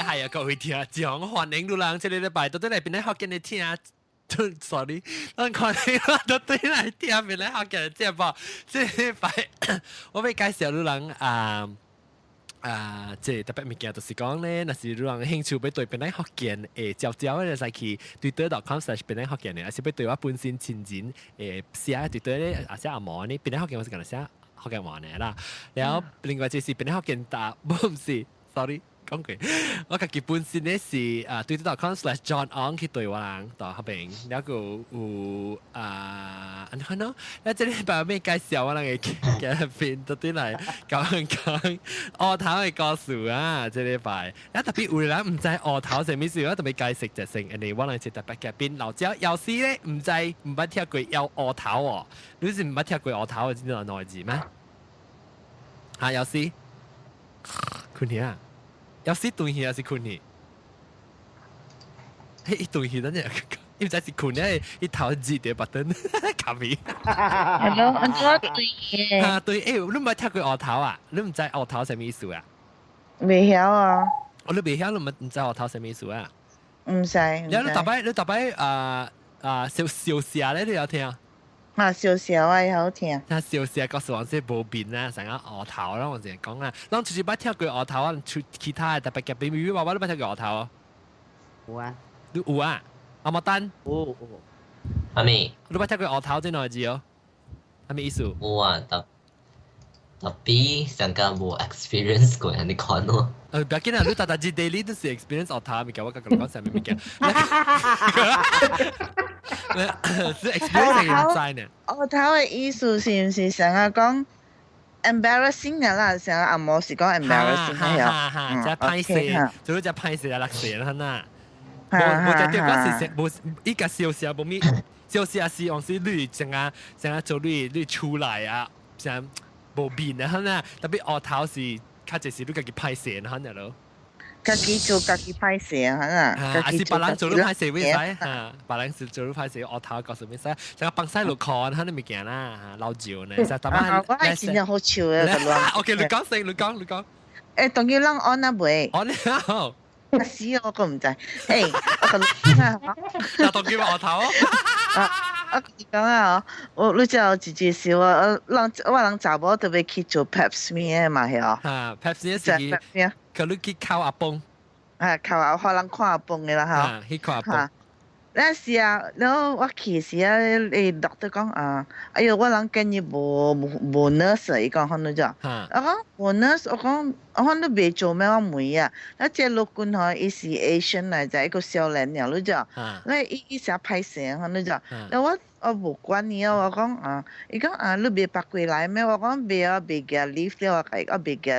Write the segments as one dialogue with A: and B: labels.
A: 係啊，各位聽眾，歡迎你人，這個禮拜到底來邊咧福建的聽，sorry，咱歡迎到底來聽邊咧福建的節目。這禮拜我欲介紹你人啊。啊，這特別物件就是講咧，若是你人興趣欲對檳榔福建會招招咧，使去 twitter.com/檳榔福建的，還是欲對我本身親人會寫 Twitter 咧，啊寫紅毛呢，檳榔福建我是敢若寫福建話呢啦。然後另外就是檳榔福建答，毋是，sorry。講過，我家己本身咧是啊，twitter.com/John Ong 去對我人到彼邊，然後有啊，按怎喏？那這禮拜欲介紹我人的嘉賓到底來講講烏頭的故事啊！這禮拜，啊特別有人毋知烏頭啥物事，我特別解釋一聲，因為我人是特別嘉賓老趙藥師咧，毋知毋捌聽過搖烏頭哦，你是毋捌聽過烏頭的這兩個字嗎？哈，藥師，睏去啊！藥師斷去還是睏去？嘿，伊斷去，等陣，伊毋知是睏咧，伊頭熱著巴頓咖啡。
B: 係咯，按怎對嘅？
A: 啊對，欸，你毋捌聽過烏頭啊？你毋知烏頭啥物意思啊？
B: 袂曉啊。
A: 哦，你袂曉，你毋知烏頭啥物意思啊？
B: 毋知。
A: 你你逐擺你逐擺啊啊燒燒聲咧，你有聽？
B: 啊，燒聲我會曉聽。
A: 聽燒聲告訴我說無面啊，成個烏頭啦，我淨係講啊，咱出去捌聽過烏頭啊，出其他的特別嘅，比如話我你捌聽過烏頭哦？
C: 有啊。
A: 你有啊？阿莫丹？
C: 有有。
D: 阿咪？
A: 你捌聽過烏頭這兩個字哦？啥物意思？
D: 有啊，特特別上個無 experience 過，你看咯。
A: 不要緊啊，你逐逐日 daily 都是 experience 烏頭物件，我甲你講啥物物件。是 experience 係唔知呢。
B: 烏頭的意思是毋是想啊講 embarrassing 啊啦？成阿毛是講 embarrassing
A: 係啊，哈，只歹勢，做只歹勢啊，落勢啦，呐。無無只對，我是無伊個小聲無咪，小聲是往時你成啊成啊做你你出來啊，成無面啊，呐。特別烏頭是較濟是你家己歹勢啊，呐咯。
B: 家己做家己歹勢啊，
A: 啊，還是別人做你歹勢會使哈，別人是做你歹勢，烏頭告訴會使，成個放屎落褲，他啲物件啦，老舊呢，就逐擺。
B: 我係真正好笑嘅個亂。
A: OK，你講先，你講，你講。
B: 欸，當佢人按啊未？
A: 按了。
B: 啊死我個毋知，欸，我個
A: 那當佢話烏頭。
B: 啊，我講啊，我你知道一件事我人我人查某特別去做 Pap smear 嘛係哦。
A: 哈，Pap smear 是去，佢你去哭阿崩。
B: 啊，哭啊，予人看阿崩的啦吼。
A: 去看阿崩。
B: 那時啊，然後我去時啊，欸，doctor 講啊，哎喲，我人今日無無 nurse，伊講可能就，我講無 nurse，我講我講你袂做咩？我問啊，那這老君吼，伊是 Asian 來者，一個少年爾，你知？那伊伊誠歹勢，可能就，那我我無管伊哦，我講啊，伊講啊，你袂白過來咩？我講袂啊，袂寄 leave 了，我袂寄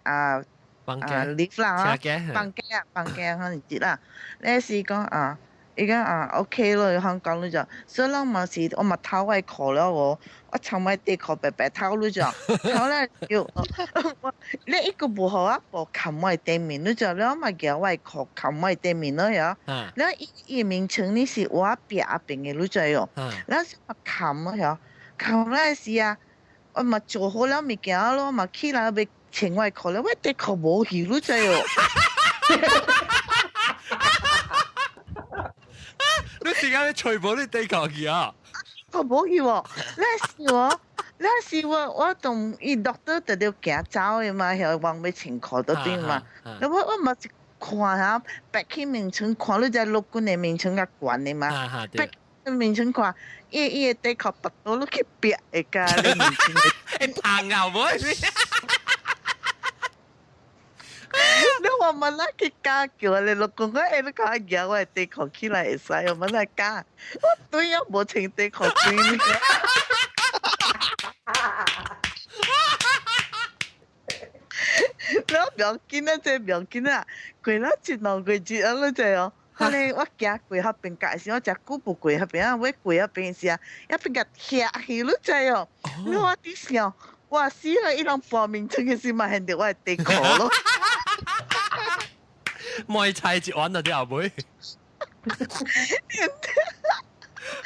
B: 啊啊 leave 啦，放假放假可能節啦，那是講啊。伊講啊，OK 咯，伊講講你就，所以咱嘛是，我嘛偷我的褲了哦，我穿我底褲白白偷你就，偷了就，我你一個無予我布冚我的頂面，你就，了嘛舉我的褲冚我的頂面咯呀，了伊伊名稱你是我壁仔邊的，你知哦，了是我冚咯呀，冚了時啊，我嘛做好了物件咯，嘛起來欲穿我的褲了，我底褲無去，你知哦。
A: 你時間你除無你底褲去啊？
B: 我無去喎，那是我，那是我，我同伊 doctor 特著行走的嘛，遐往欲穿褲都對嘛。那我我嘛是看下，白去眠床看你只陸軍的眠床較懸的嘛，白去眠床看，伊伊的底褲拔倒落去壁的甲你眠床的。
A: 會芳牛無？
B: 你我問啦去加叫你老公講，欸，你看舉我的底褲起來會使，我問來加，我對啊，無穿底褲對。你不要緊啊，這不要緊啊，過了一兩個月啊，你知哦。後來我行過彼邊界時，我誠久無過彼邊啊，欲過彼邊時啊，彼邊共嚇去，你知哦？你我佇想，哇死啦！伊人搬眠床的時嘛，現著我的底褲咯。
A: 莫菜一碗就啲後尾。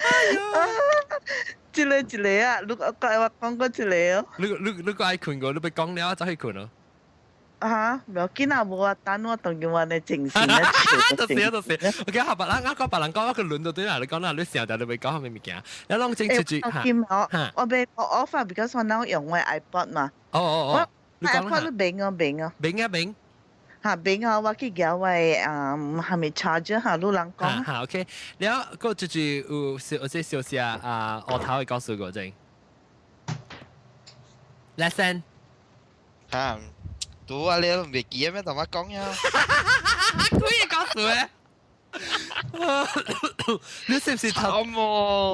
B: 哎呦！一個一個啊，你我我講過一個哦。
A: 你你你閣愛睏過，你欲講了，走去睏咯。
B: 嚇，唔要緊啊，無啊，等我當叫我的精神咧。
A: 就是啊，就是。OK，好，別人我講別人講，我個輪到對啦，你講啦，你成日都未講啥物物件，你攏整出去
B: 嚇。我被我 off 啊，because 我now 用我 iPod 嘛。
A: 哦哦哦。
B: 我 iPod 都變啊變啊。
A: 變啊變。
B: 嚇變啊！我去交我啊，係咪 charger 嚇？路人講。
A: 嚇 OK，了個就是有有這消息啊，啊，我頭會告訴我真。Lesson。
C: 嚇，拄啊，你都唔記得咩？同我講呀。
A: 鬼嘢告訴嘅。你是唔是頭？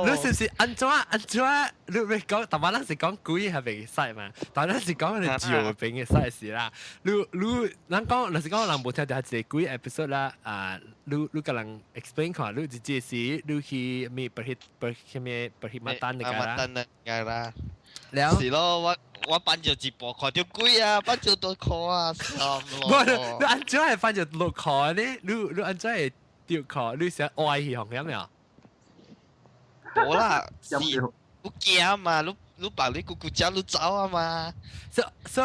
A: 你是唔是按怎按怎？你咪講，大把人是講鬼係袂使嘛，但係是講你照變嘅使事啦。你你人講，若是講人無聽到一個鬼 episode 啦，啊，你你共人 explain 看，你直接是你去咩不去不去咩不去馬丹那個啦。
C: 馬丹那個啦。是咯，我搬咗一部看到鬼啊，搬咗多箍啊，慘
A: 咯。你按怎會搬咗6箍呢？你你按怎會？掉殼，你想愛去紅咁樣？
C: 冇啦，是你驚嘛？你你把你姑姑叫你走啊嘛？
A: 所所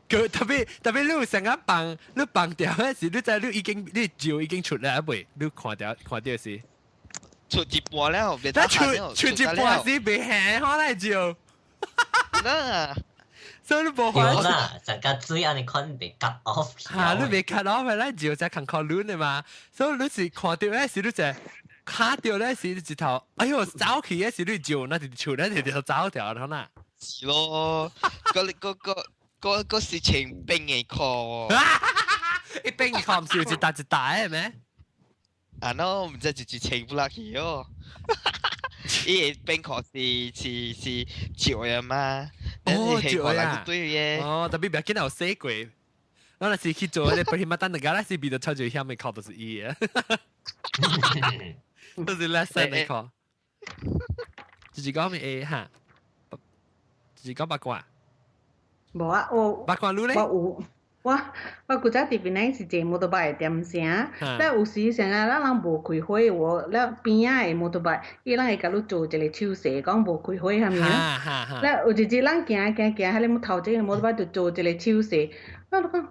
A: 佢特別特別，你有成日放你放掉嗰時，你知你已經你照已經出來未？你看掉看掉是
C: 出一半了，別
A: 但出出一半是未行，可能照。
C: 那
A: 所以你無
D: 法啦，成個水按呢款被 cut off。
A: 嚇，你被 cut off 咧，照只看看亂的嘛。所以你是看到咧，是你就卡掉咧，是一頭，哎呦，走去咧是你照，那就笑，那就就走掉啦，嗱。
C: 是咯，個個個個個事情冰嘅殼。
A: 一冰嘅殼唔是一笪一笪嘅咩？
C: 啊，喏，唔知一清不落去哦。伊個冰殼是是是照嘅嘛？
A: 哦，照啊！
C: 對嘅。
A: 哦，特別別見到洗過，我若是去做咧，不是馬丹那個，那是變到超最險嘅殼，就是伊嘅。都是 lesson 嘅殼。就是講咩 A 哈？就是講八卦。
E: 無啊，我
A: 八卦滷咧？
E: 我有。我我古早佇檳城是坐摩托擺踮城，了有時啥啊，咱人無開火喎，了邊仔的摩托擺，伊人會共你做一個手勢，講無開火啥物啊。了有一日咱行行行，彼個頭前的摩托擺就做一個手勢，我就講，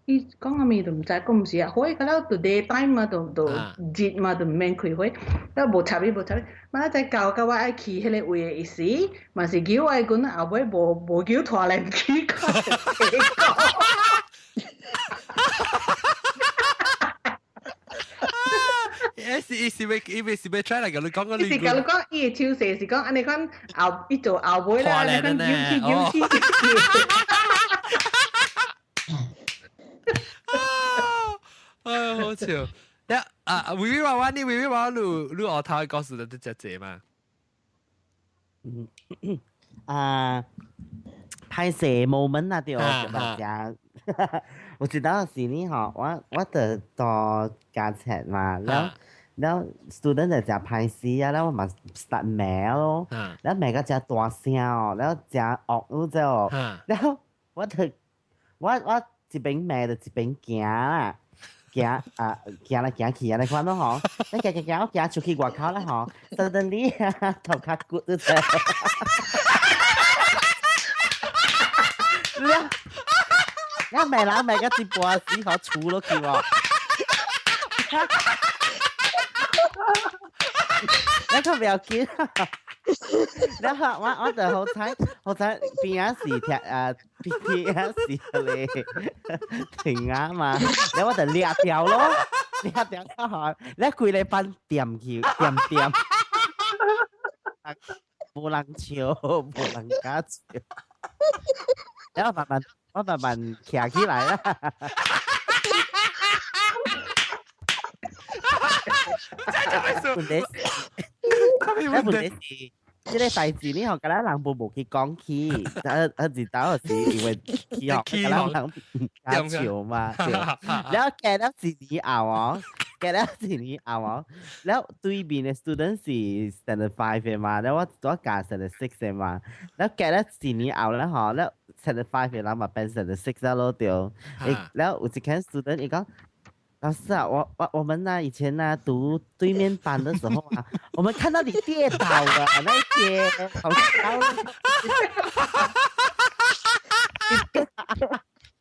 E: 伊講啥物都毋知，講毋是啊，火到了就 daytime 嘛，就就熱嘛，就毋免開火，了無插伊無插伊，嘛才到到我愛去彼個位的時，嘛是叫我的阮後尾無無叫拖來去看。
A: 是是欲伊是欲 try 來共你講個。
E: 伊是共你講，伊的手勢是講按呢款後，伊做後尾啦，按呢款扭去扭去。
A: 哎，好笑！一啊，微微娃娃，你微微娃娃，你你學頭嘅故事就得只隻嘛？
F: 嗯啊，歹勢 moment 啊，對，大家。我知道是呢吼，我我就到加冊嘛，了了 student 就誠歹勢啊，了我嘛 start 罵咯，了罵甲誠大聲哦，了誠惡你知哦，了我就我我一邊罵就一邊行啦，行啊行來行去按呢款咯吼，你行行行，我行出去外口啦吼，suddenly 頭殼骨你知。了。你罵人罵到一半時，予厝落去喎。你較不要緊，然後我我就好彩，好彩邊仔是聽啊，邊仔是咧停啊嘛，然後我就掠掉咯，掠掉之後，你規個班掂去掂掂，無人笑，無人敢笑，然後慢慢。我慢慢徛起來啦。問題是，問題是，這個代誌你吼，敢若人無無去講起，啊啊一道是因為起吼，敢若人毋敢笑嘛，對。了過了一年後哦，過了一年後哦，了對面的 student 是 standard 5 的嘛，了我我教 standard 6 的嘛，了過了一年後咧吼，了 standard 5 的人嘛變 standard 6 了咯對。了有一間 student 伊講。老師啊，我我我們呢以前呢讀對面班的時候啊，我們看到你跌倒了那一天，好笑。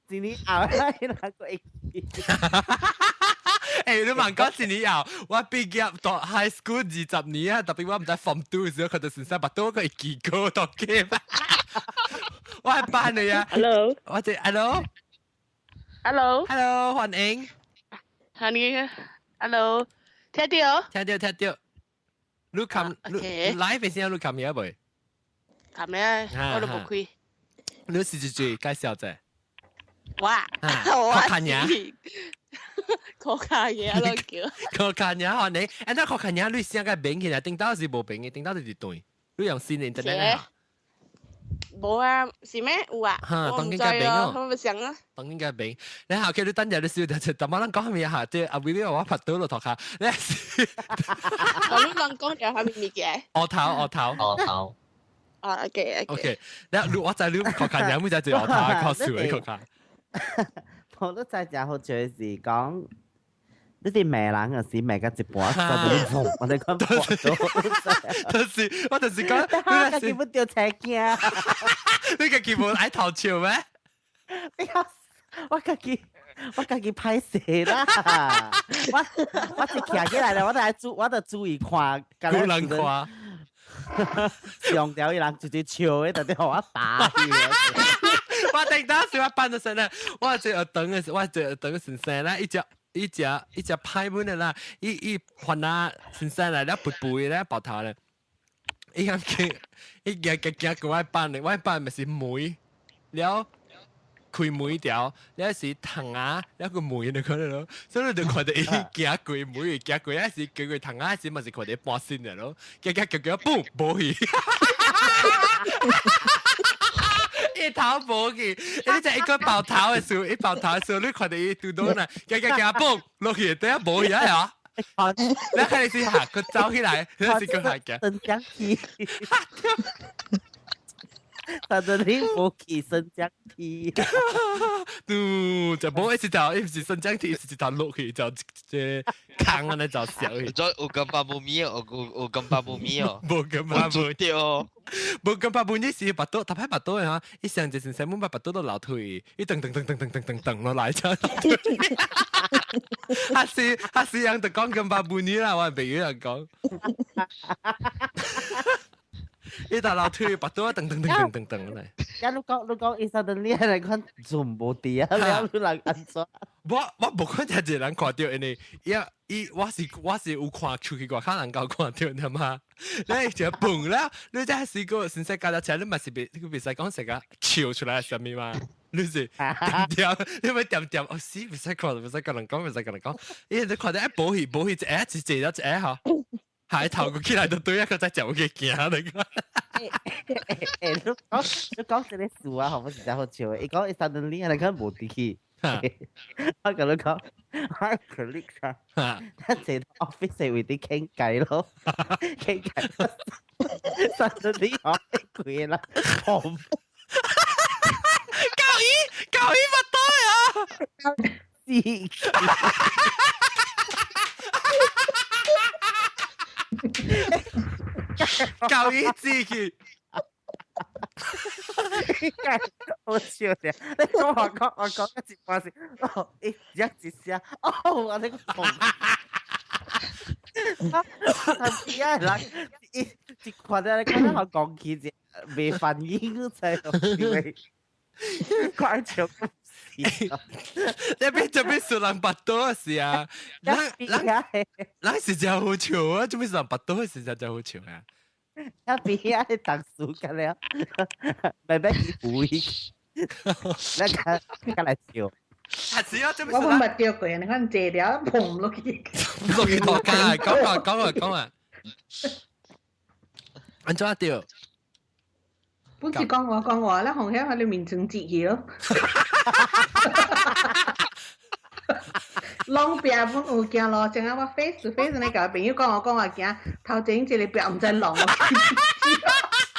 F: 一年後來人個會記。
A: 欸，你問講一年後，我畢業讀 high school 20年啊，特別我毋知 form two 時候，佢就先生巴肚個會記過讀記吧。我係班你啊。
G: Hello。
A: 我哋 hello。
G: Hello。
A: Hello，歡迎。
G: 歡迎。Hello，聽到？
A: 聽到聽到。你冚你 live 先，你冚嘢未？
G: 冚咩？我都冇開。
A: 你是住介紹者。
G: 我我
A: 看嘢。
G: 可卡嘢咯叫。
A: 可卡嘢學你，哎，那可卡嘢你先個變起來，頂到是無變嘅，頂到就是斷。你用新 internet 啊？
G: 無啊，是咩？有啊。
A: 哈，當然該變哦。
G: 我咪想啊。
A: 當然該變。你後期你等陣你笑就就，淡仔人講咩嚇？即阿威威我拍倒落頭殼。你是。
G: 我你人講條係咪物件？
A: 額頭額頭。
D: 額頭。
G: 啊，OK
A: OK。你我知你可卡嘢，每隻就額頭靠笑嘅可卡。
F: 我都知真好笑是講，你哋罵人嘅時罵到一半，就我哋講破咗。
A: 就是我就是講，
F: 你家己本掉車鏡，
A: 你家己無愛頭笑咩？
F: 我家己我家己歹勢啦，我我一徛起來咧，我就愛注我就注意看，
A: 有人看，
F: 上條伊人直接笑的，特別予我打去。
A: 我頂當時我扮到先咧，我最後等嘅，我最後等先生咧，一隻一隻一隻派本的啦，伊伊還啊先生來了，背背咧爆頭咧，伊講驚，伊驚驚驚過我扮的，我扮咪是梅，了開梅條，了是藤啊，了個梅你看到咯，所以你就看到伊行過梅，行過，還是叫過藤啊，還是嘛是看到半身的咯，行行行行，嘣，無去。一頭無去，你就一個爆頭的時候，一爆頭的時候，你看到伊拄到呢，行行行，嘣落去，等下無去啊！你看你是嚇，佢走起來，你是佢嚇嘅。
F: 升降梯。但係你無去升降梯。
A: 嘟，就無一直就，伊毋是升降梯，是一頭落去就這坑安尼就小去。
C: 再有咁百無米哦，有有咁百無米哦。
A: 無咁百無
C: 對哦。
A: 無咁百無你是巴肚，特擺巴肚的哈，伊上一先生滿把巴肚都流退，伊噔噔噔噔噔噔噔噔落來就。哈是哈是人就講咁百無你啦，我朋友人講。伊頭流退巴肚噔噔噔噔噔噔來。
F: 呀，你講你講，伊 suddenly 來講做無佇啊，了你人按怎？
A: 我我無看一個人看到，因為伊伊我是我是有看出去外口人夠看到，你嘛？你就蹦了，你這是個先生教咗車，你嘛是別你袂使講成個笑出來啥物嘛？你是點點，你咪點點，哦死，袂使看，袂使跟人講，袂使跟人講，伊你看到一無去無去，一下一坐咗一下吼。下頭個起來就對一個在食嘅行嚟個。
F: 欸，你講你講這個事啊，好，我實在好笑。伊講伊 suddenly 來講無佇去，我共你講，我 colleague 啊，咱坐 office 位佇傾偈咯，傾偈。suddenly 我規個人，砰！
A: 教伊教伊乜對啊？
F: 是。
A: 教伊自去。
F: 好笑嘅，你講我講我講一半是，哦，一一聲，哦，我呢個痛。啊，係啊，人一一看到你看到我講起就未反應，才因為快笑。
A: 你邊做咩說人巴肚是啊？人人人是真好笑啊！做咩人巴肚是真真好笑啊？
F: 一邊啊，特殊嘅了，咪咪去回，你看看來笑。
A: 啊是啊，做咩？
E: 我冇捌掉過，你看坐了砰落去。
A: 落去頭家，講啊講啊講啊。按怎掉？
E: 本是講話講話啦，紅喺喺你面前截去咯。攏壁本有行路，正啊我 face to face 呢個朋友講我講話行，頭前一個壁毋知浪，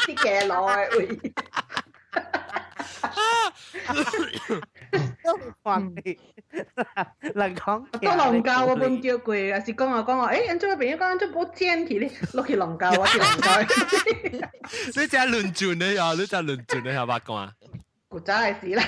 E: 啲嘅路的位。
F: 都看你，人講。
E: 到龍溝我本叫過，也是講我講話，欸，按怎個朋友講按怎無剪去咧，落去龍溝，我去龍溝。
A: 你真輪轉的呀，你真輪轉的係捌講啊？
E: 古早的事啦。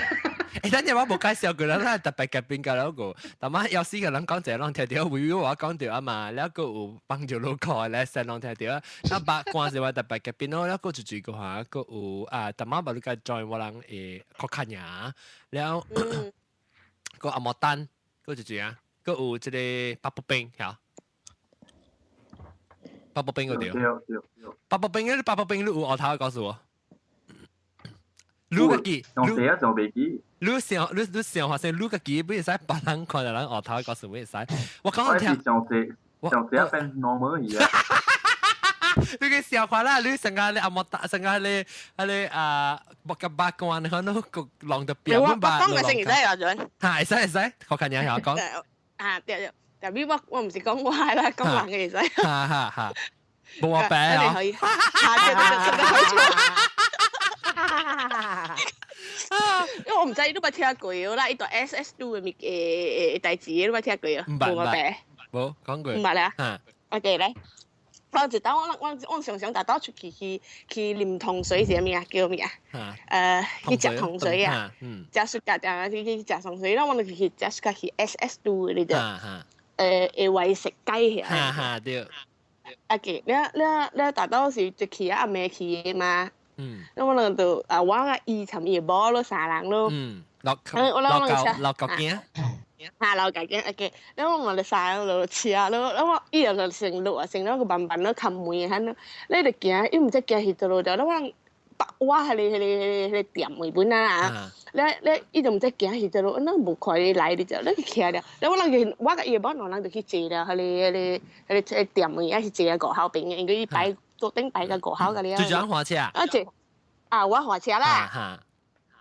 A: 欸，等陣我無介紹過啦，咱特別嘉賓甲兩個，但嘛有時個人講這攏聽著，微微我講著啊嘛，了閣有幫助路口咧，先攏聽著啊。那白關是我特別嘉賓咯，了閣就住個話，閣有啊，但嘛無你個 join 我人誒國卡爾，了閣阿莫丹，閣就住啊，閣有這個北部兵，嚇。北部兵嗰條，北部兵你北部兵你有學頭告訴我。你家己，
H: 上第一就未記。
A: 你想你你想話先，你家己不會使別人看人學頭告訴會使。我講聽，
H: 上第上第一變 normal 而家。
A: 你個笑話啦，你成個你阿莫達，成個你啊你啊，木個八關，可能個浪到邊。
G: 我我講嘅星期真係準。
A: 嚇，會使會使，我看你曉講。
G: 啊對對，特別我我唔是講我啦，講人嘅會使。
A: 哈哈哈，冇話病啊。
G: 可以。嚇對對對，對對。因為我唔知你都捌聽過啦，伊段 S S 2的物誒代誌，你捌聽過啊？
A: 毋捌，
G: 無捌。
A: 無講過。
G: 毋捌啦。OK 來，我一當我我我常常逐晝出去去去啉糖水是啥物啊？叫咩啊？去食糖水啊！食雪茄啊，去去食糖水，然後我就去食雪茄去 S S 2你知？會為食雞
A: 哈哈對。
G: 啊，個，了了了，逐晝是一去啊，暗暝去的嘛。嗯，咁我兩就啊，我啊伊尋伊某咯，三人咯。
A: 嗯，落落舊落舊鏡。
G: 嚇，落舊鏡，OK。咁我咪三人落車咯，咁我伊就先落啊，先落個慢慢咯，冚門啊，你就行，伊毋知行去佗落條，我我彼个彼个彼个店位本啊，你你伊就毋知行去佗落，咱無看伊來你就你去徛了，了我人就我佮伊某兩人就去坐了，彼个彼个彼个店位，抑是坐啊五口邊嘅，因為伊擺。桌頂擺個五口個了。
A: 最長花車啊？
G: 啊坐，啊我花車啦，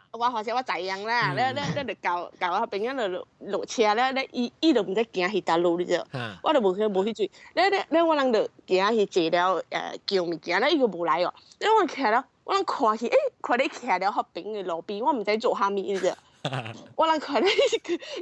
G: 我花車我知影啦，你你你就教教我朋友就落落車咧，你伊伊就毋知行去佗路你知，我就無去無去注意，你你你我人就行去坐了叫物件咧，伊個無來哦，你我徛了，我人看去，欸，看你徛了彼邊的路邊，我毋知做啥物你知。我人看咧，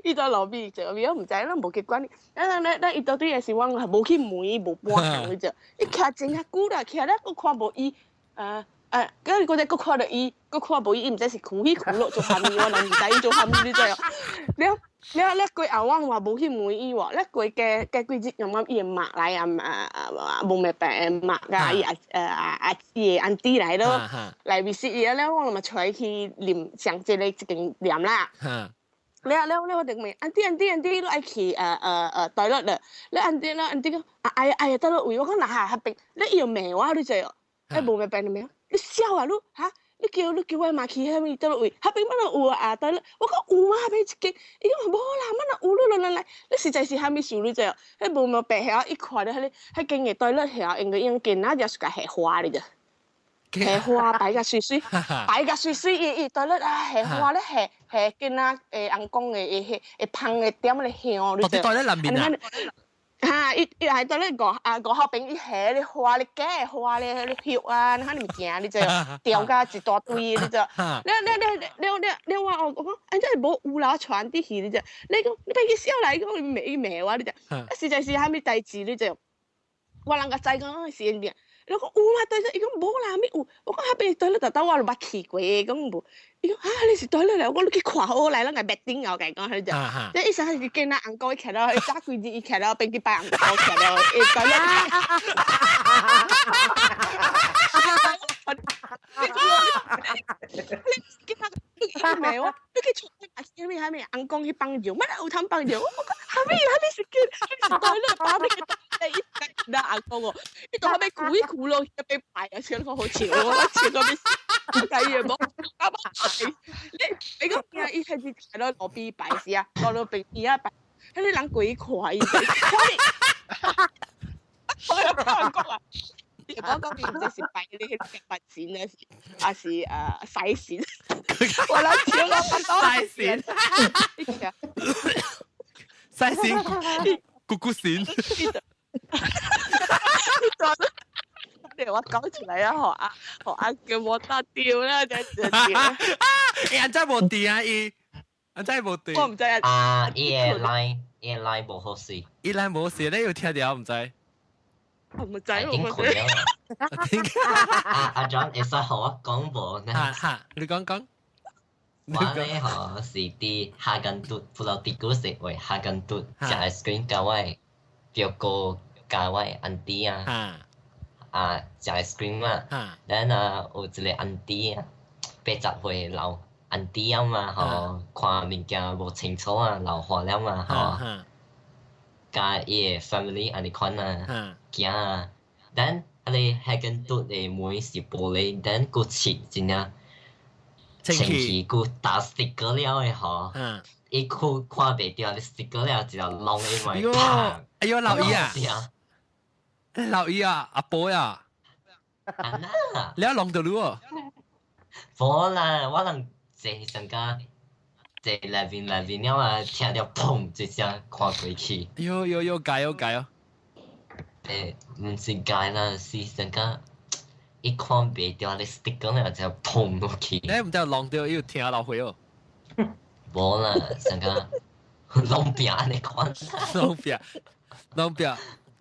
G: 伊在路邊坐邊，我毋知，咱無去管伊。咱咱咱伊到底是我無去問伊，無半項你知。伊徛真較久啦，徛咧閣看無伊，佮閣再閣看著伊，閣看無伊，伊毋知是哭起哭落做啥物，我人毋知伊做啥物，你知無？了了了過後，我嘛無去問伊喎。了過加加幾日，感覺伊的媽來啊啊無咩病的媽佮伊阿阿阿伊的 auntie 來咯，來 visit 伊了，我嘛帶伊去啉上這個一間店啦。了了了，我就問 auntie auntie auntie，你愛去toilet 了？了 auntie 了 auntie 講啊愛愛佗落位，我講若下彼邊，你伊又罵我，你知無？欸無咩病就罵我，你痟啊你哈？你叫你叫我媽去彼物佗落位，彼邊敢若有啊對我講有啊，彼一間，伊講無啦，敢若有，你來來來，你實在是啥物事你知無？彼無毛白曉，伊看著彼个彼間的對了曉，因為用囡仔就是共下花哩著，下花擺甲媠媠，擺甲媠媠，伊伊對了啊下花咧下下囡仔的翁公的會會芳的點咧香，你知？
A: 對咧南面啊。
G: 哈！伊伊係對咧五啊五口邊，伊下咧花咧假花咧，咧葉啊，那物件你知掉甲一大堆，你知？了了了了了了我我講，哎，這無有啦，傳啲去你知？你講你別去笑來，講伊罵伊罵我，你知？實在是啥物代誌，你知？我人較知講是啥物。你講有嘛？對伊講無啦，咩有？我講彼邊對咧，特登我都捌去過，講無。伊講啊，你是對咧來，我你去看好來，咱個滅頂後共講佢就，你意思係見那紅膏伊徛了，伊早幾日伊徛了，變去擺紅膏徛了，伊對咧。你你罵我，你去出去啥物啥物翁公去幫助，乜有通幫助？我講啥物啥物是叫，是對咧，把你個一那翁公哦，你到後尾哭一哭咯，一被擺啊，笑個好笑，我笑到要死，我計嘢冇，你你講伊開始徛到路邊擺時啊，到路邊邊啊擺，彼個人過去看伊，看你，我有講啊。我講伊這是擺你彼個白線啊，還是洗線？我諗笑我
A: 洗線，洗線，咕咕線。
G: 你我講出來啊，予阿予阿叫我打掉啦，真係
A: 欸，按怎無電啊伊？按怎無電？
G: 我毋知啊。
D: 啊，伊的 line，伊的 line 無好勢。
A: 伊 line 無好勢，你有聽著毋知？
G: 我毋知，我毋知。
D: 阿阿 John 會使予我講無？
A: 哈哈，你講講。
D: 我咧吼是佇哈根嘟 Pulau Tikus 的位哈根嘟食 ice cream，佮我的表哥佮我的 auntie 啊，啊食 ice cream 嘛，然後有一個 auntie 啊，80歲老 auntie 啊嘛吼，看物件無清楚啊，老花了嘛吼，佮伊的 family 按呢款啊，行啊，then 彼个哈根嘟的門是玻璃，then 閣漆真正。清氣閣打 sticker 了的吼，伊看看袂著，你 sticker 了一個窿的嘛，砰！
A: 哎喲，老姨啊！老姨啊，阿婆啊！
D: 啊那！
A: 你弄到你哦？
D: 無啦，我人坐上加坐內邊內邊了啊，聽著砰一聲看過去。
A: 喲喲喲，解哦解哦！
D: 毋是解啦，是上加。伊看袂著你 sticker 了就砰落去。
A: 你毋知弄著伊有聽落去哦？
D: 無啦，上個攏壁按呢款。
A: 攏壁，攏壁，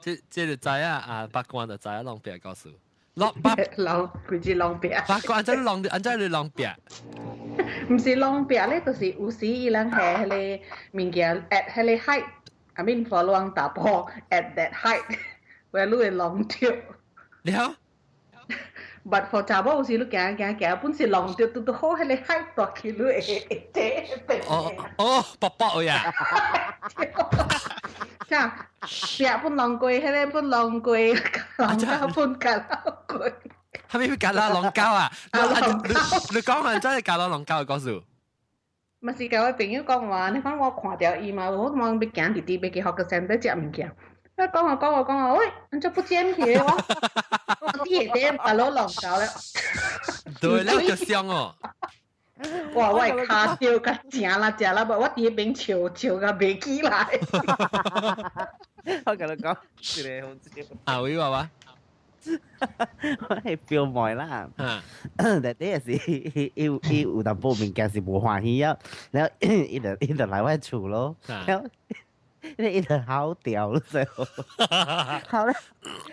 A: 這這就知影啊，八卦就知影攏壁告訴。攏八
E: 攏規隻攏壁。
A: 八卦按怎攏按怎你攏壁？
E: 毋是攏壁咧，就是有時伊人係彼个物件 at 彼個 height，I mean for 攏查埔 at that height，where 你會攏著。
A: 你好。
E: But for 查某有時你行行行，本是攏著拄拄好，彼個 height 大去你會會這
A: 哦哦，薄薄呀！
E: 這壁本攏過，彼個本攏過，攏到本夾過。
A: 係咪夾啦攏膠啊？你你講係真係夾啦攏膠嘅故事？
E: 嘛是共我朋友講話，你講我看著伊嘛，我望欲行直直欲去 hawker centre 食物件。我講啊講啊講啊，喂，你就不見去我，我佇下底把路攏到了。
A: 對，你就傷哦。
E: 哇！我的跤掉甲正啦正啦，無我佇彼邊笑笑甲袂起來。
F: 我共你講，一個好笑。
A: 啊，喂，爸爸。
F: 我係表妹啦，但啲是伊伊有淡薄物件是無歡喜啊，然後伊就伊就來我厝咯，然後伊就好掉咯，最後，好咧，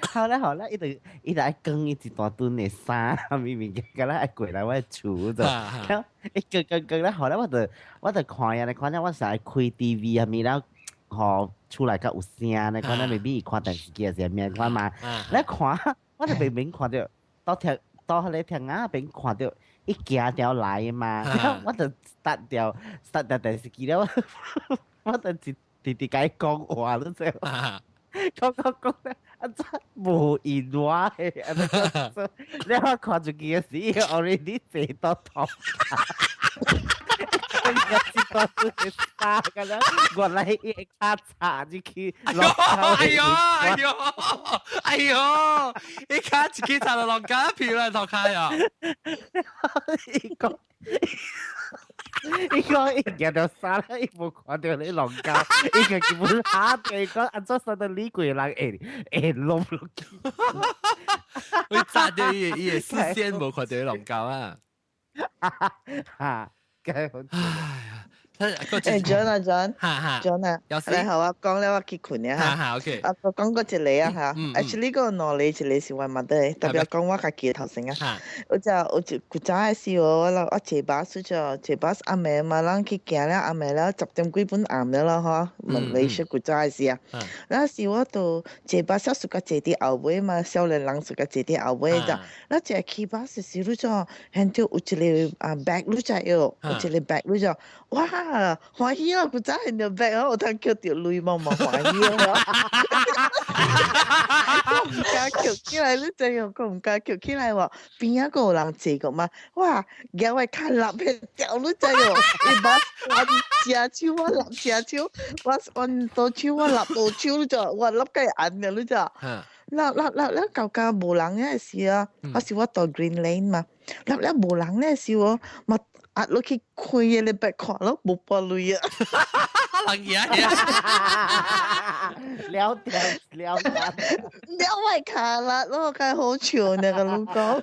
F: 好咧，好咧，伊就伊就愛捲伊一大堆的衫，啥物物件，敢若愛過來我厝就，然後伊捲捲捲咧，後來我就我就看啊，你看了我是愛開 TV 啊，物了，予厝內較有聲，你看了 maybe 伊看電視機還是啥物款嘛，你看。我就明明看著到聽到彼個廳仔邊看著伊行條來嘛，我就 start 掉 start 掉電視機了，我就直直直共伊講話你知無？講講講咧，啊怎無應我的？你我看出去的時，伊 already 坐到頭。一大堆的衫，敢若原來伊會跤插入去。
A: 哎喲哎喲哎喲哎喲！伊跤一去插落攏跤皮來頭開啊！
F: 伊講伊講伊行著衫咧，伊無看著你攏跤，伊個根本嚇著，伊講按怎生得李貴人會會攏落去？
A: 會扎著伊伊的視線無看著攏跤啊！
F: 哈！
A: 哎呀，
B: 誒，John 啊 John，John 啊，你好啊，講了我去睏了哈。
A: 哈 OK。
B: 啊，我講過一個啊嚇，actually 個兩個一個是我媽的，特別講我家己頭先啊。我就我就古早的時候，我我坐巴士就坐巴士暗暝嘛，咱去行了暗暝了10點幾分暗了咯嗬，問你是古早的時啊。那時我就坐巴士屬個坐佇後尾嘛，少年人屬個坐佇後尾就，那坐去巴士時，你就見到有一個啊 bag 你知喲，有一個 bag 你就，哇！歡喜啊！古早見著 bag 哦，有通抾著鐳嘛嘛歡喜啊！我毋敢抾起來，你知影？我毋敢抾起來喎，邊仔閣有人坐過嘛？哇！舉我跤立彼掉，你知無？伊把我正手我立正手，我我左手我立右手，你知？我立甲伊按了，你知？啦啦啦啦，到家無人的時啊，我是我到 Green Lane 嘛，啦啦無人的時哦，嘛壓落去開彼個 bag 看咯，無半鐳啊！
A: 人贏
F: 了掉了掉，
B: 了我跤力咯，較好笑呢個你講。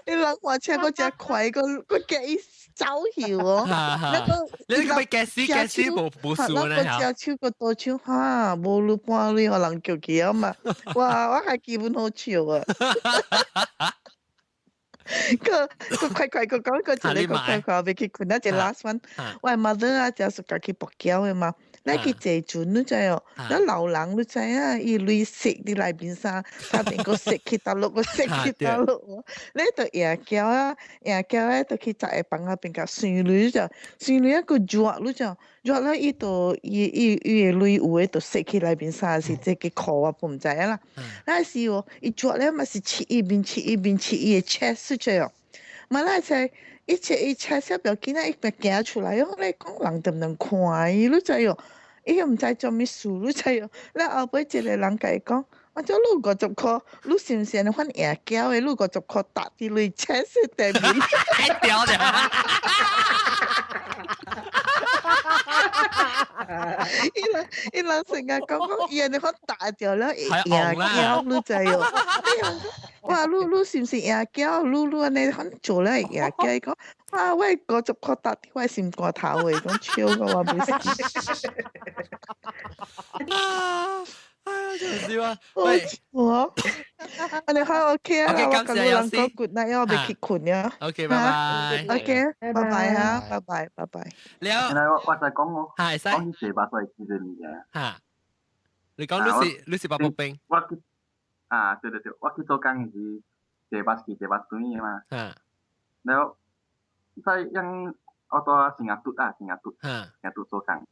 B: 你人話車閣誠快，閣閣驚伊走去哦。
A: 那個你個欲驚死驚死無無數呢
B: 嚇。正手閣左手哈，無鐳半鐳予人抾去啊嘛！哇，我還基本好笑啊！個個快快個講個一個快快，欲去睏啊！一 last one，我 mother 啊，就係家己跋筊的嘛。你去坐船，你知哦？你老人你知啊？伊鐳塞佇內面衫，他邊個塞去大陸，個塞去大陸。你就贏轎啊，贏轎咧，就去十個房仔邊甲算鐳就，算鐳一個熱你就，熱咧伊就伊伊伊的鐳有的就塞去內面衫，是這個褲我唔知啦。那時哦，伊熱咧嘛是切伊面，切伊面，切伊的 chest 出哦。嘛那才一切一切小表囡仔伊咪行出來，我咧講人都毋能看伊，你知哦？伊又毋知做物事，你知哦？了後尾一個人共伊講，我做你50箍，你是毋是按呢款贏轎的？你50箍搭佇你 chest 頂面，
A: 太屌了！
B: 伊人成日講講，伊按呢款搭著了贏轎，你知哦？哇！你是毋是贏轎？你按呢款做了會贏轎？伊講哇！我50箍搭佇我心肝頭的，講笑到我欲死。
A: 啊！哎呀，真笑啊！喂，
B: 我，按呢好 OK 啊，
A: 我
B: 感謝人講 good night，我欲去睏了。
A: OK，拜拜。
B: OK，拜拜哈，拜拜，拜拜。
A: 了，
H: 我再講我，
A: 係使
H: 講起坐巴士係幾物件？
A: 嚇，你講你是八寶冰？
H: 我去啊，對對對，我去做工時坐巴士坐巴士轉的嘛。然後在樣我到新加坡啊，新加坡，新加坡做工。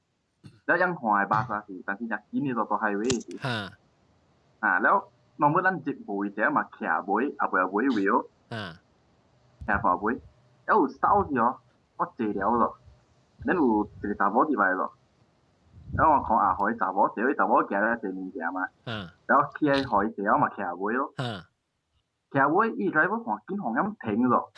H: แล้วยังหอยบาส是，但是ยังกินนี่ตัว highway 是。啊，แล้วน้องเมื่อนั้นจิบ尾者嘛，徛尾，後尾尾 wheel，徛後尾，有手時哦，我坐了咯，恁有一個查某入來咯，然後我看啊，予伊查某坐，伊查某行咧坐物件嘛，然後起來予伊坐，我嘛徛尾咯，徛尾伊 driver 看緊紅咁停咯，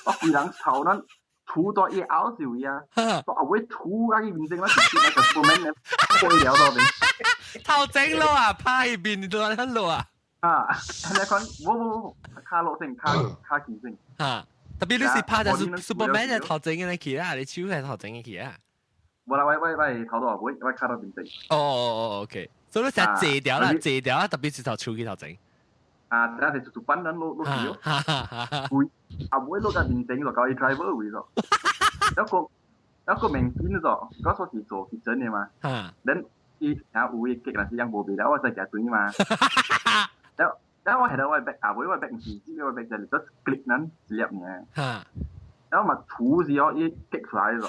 H: 我規人頭咱。吐到伊後是位啊，到後尾吐啊伊面前，我直接那個 Superman 咧飛了到邊。
A: 頭前路啊，拍伊面都喺路啊。
H: 啊，你講，無無無，卡落先，卡卡前先。
A: 啊，特別你是拍就 Superman 嘅頭前嘅去啦，你手係頭前嘅去啊。
H: 無啦，我頭到後尾，我卡到面前。
A: 哦哦哦，OK，所以你成日借掉啦，借掉啊，特別是頭手去頭前。
H: 啊，等下是做班人落落去咯，會後尾落個面前就交伊 driver 位咯，一個明顯咗，嗰時是做急診的嘛，恁伊啊有伊激，但是樣無袂了，我再行對嘛，然後我係到我 back 後尾我 back 唔是，我 back 就係咗 click 咱一粒爾，然後嘛吐時哦，伊激出來咗，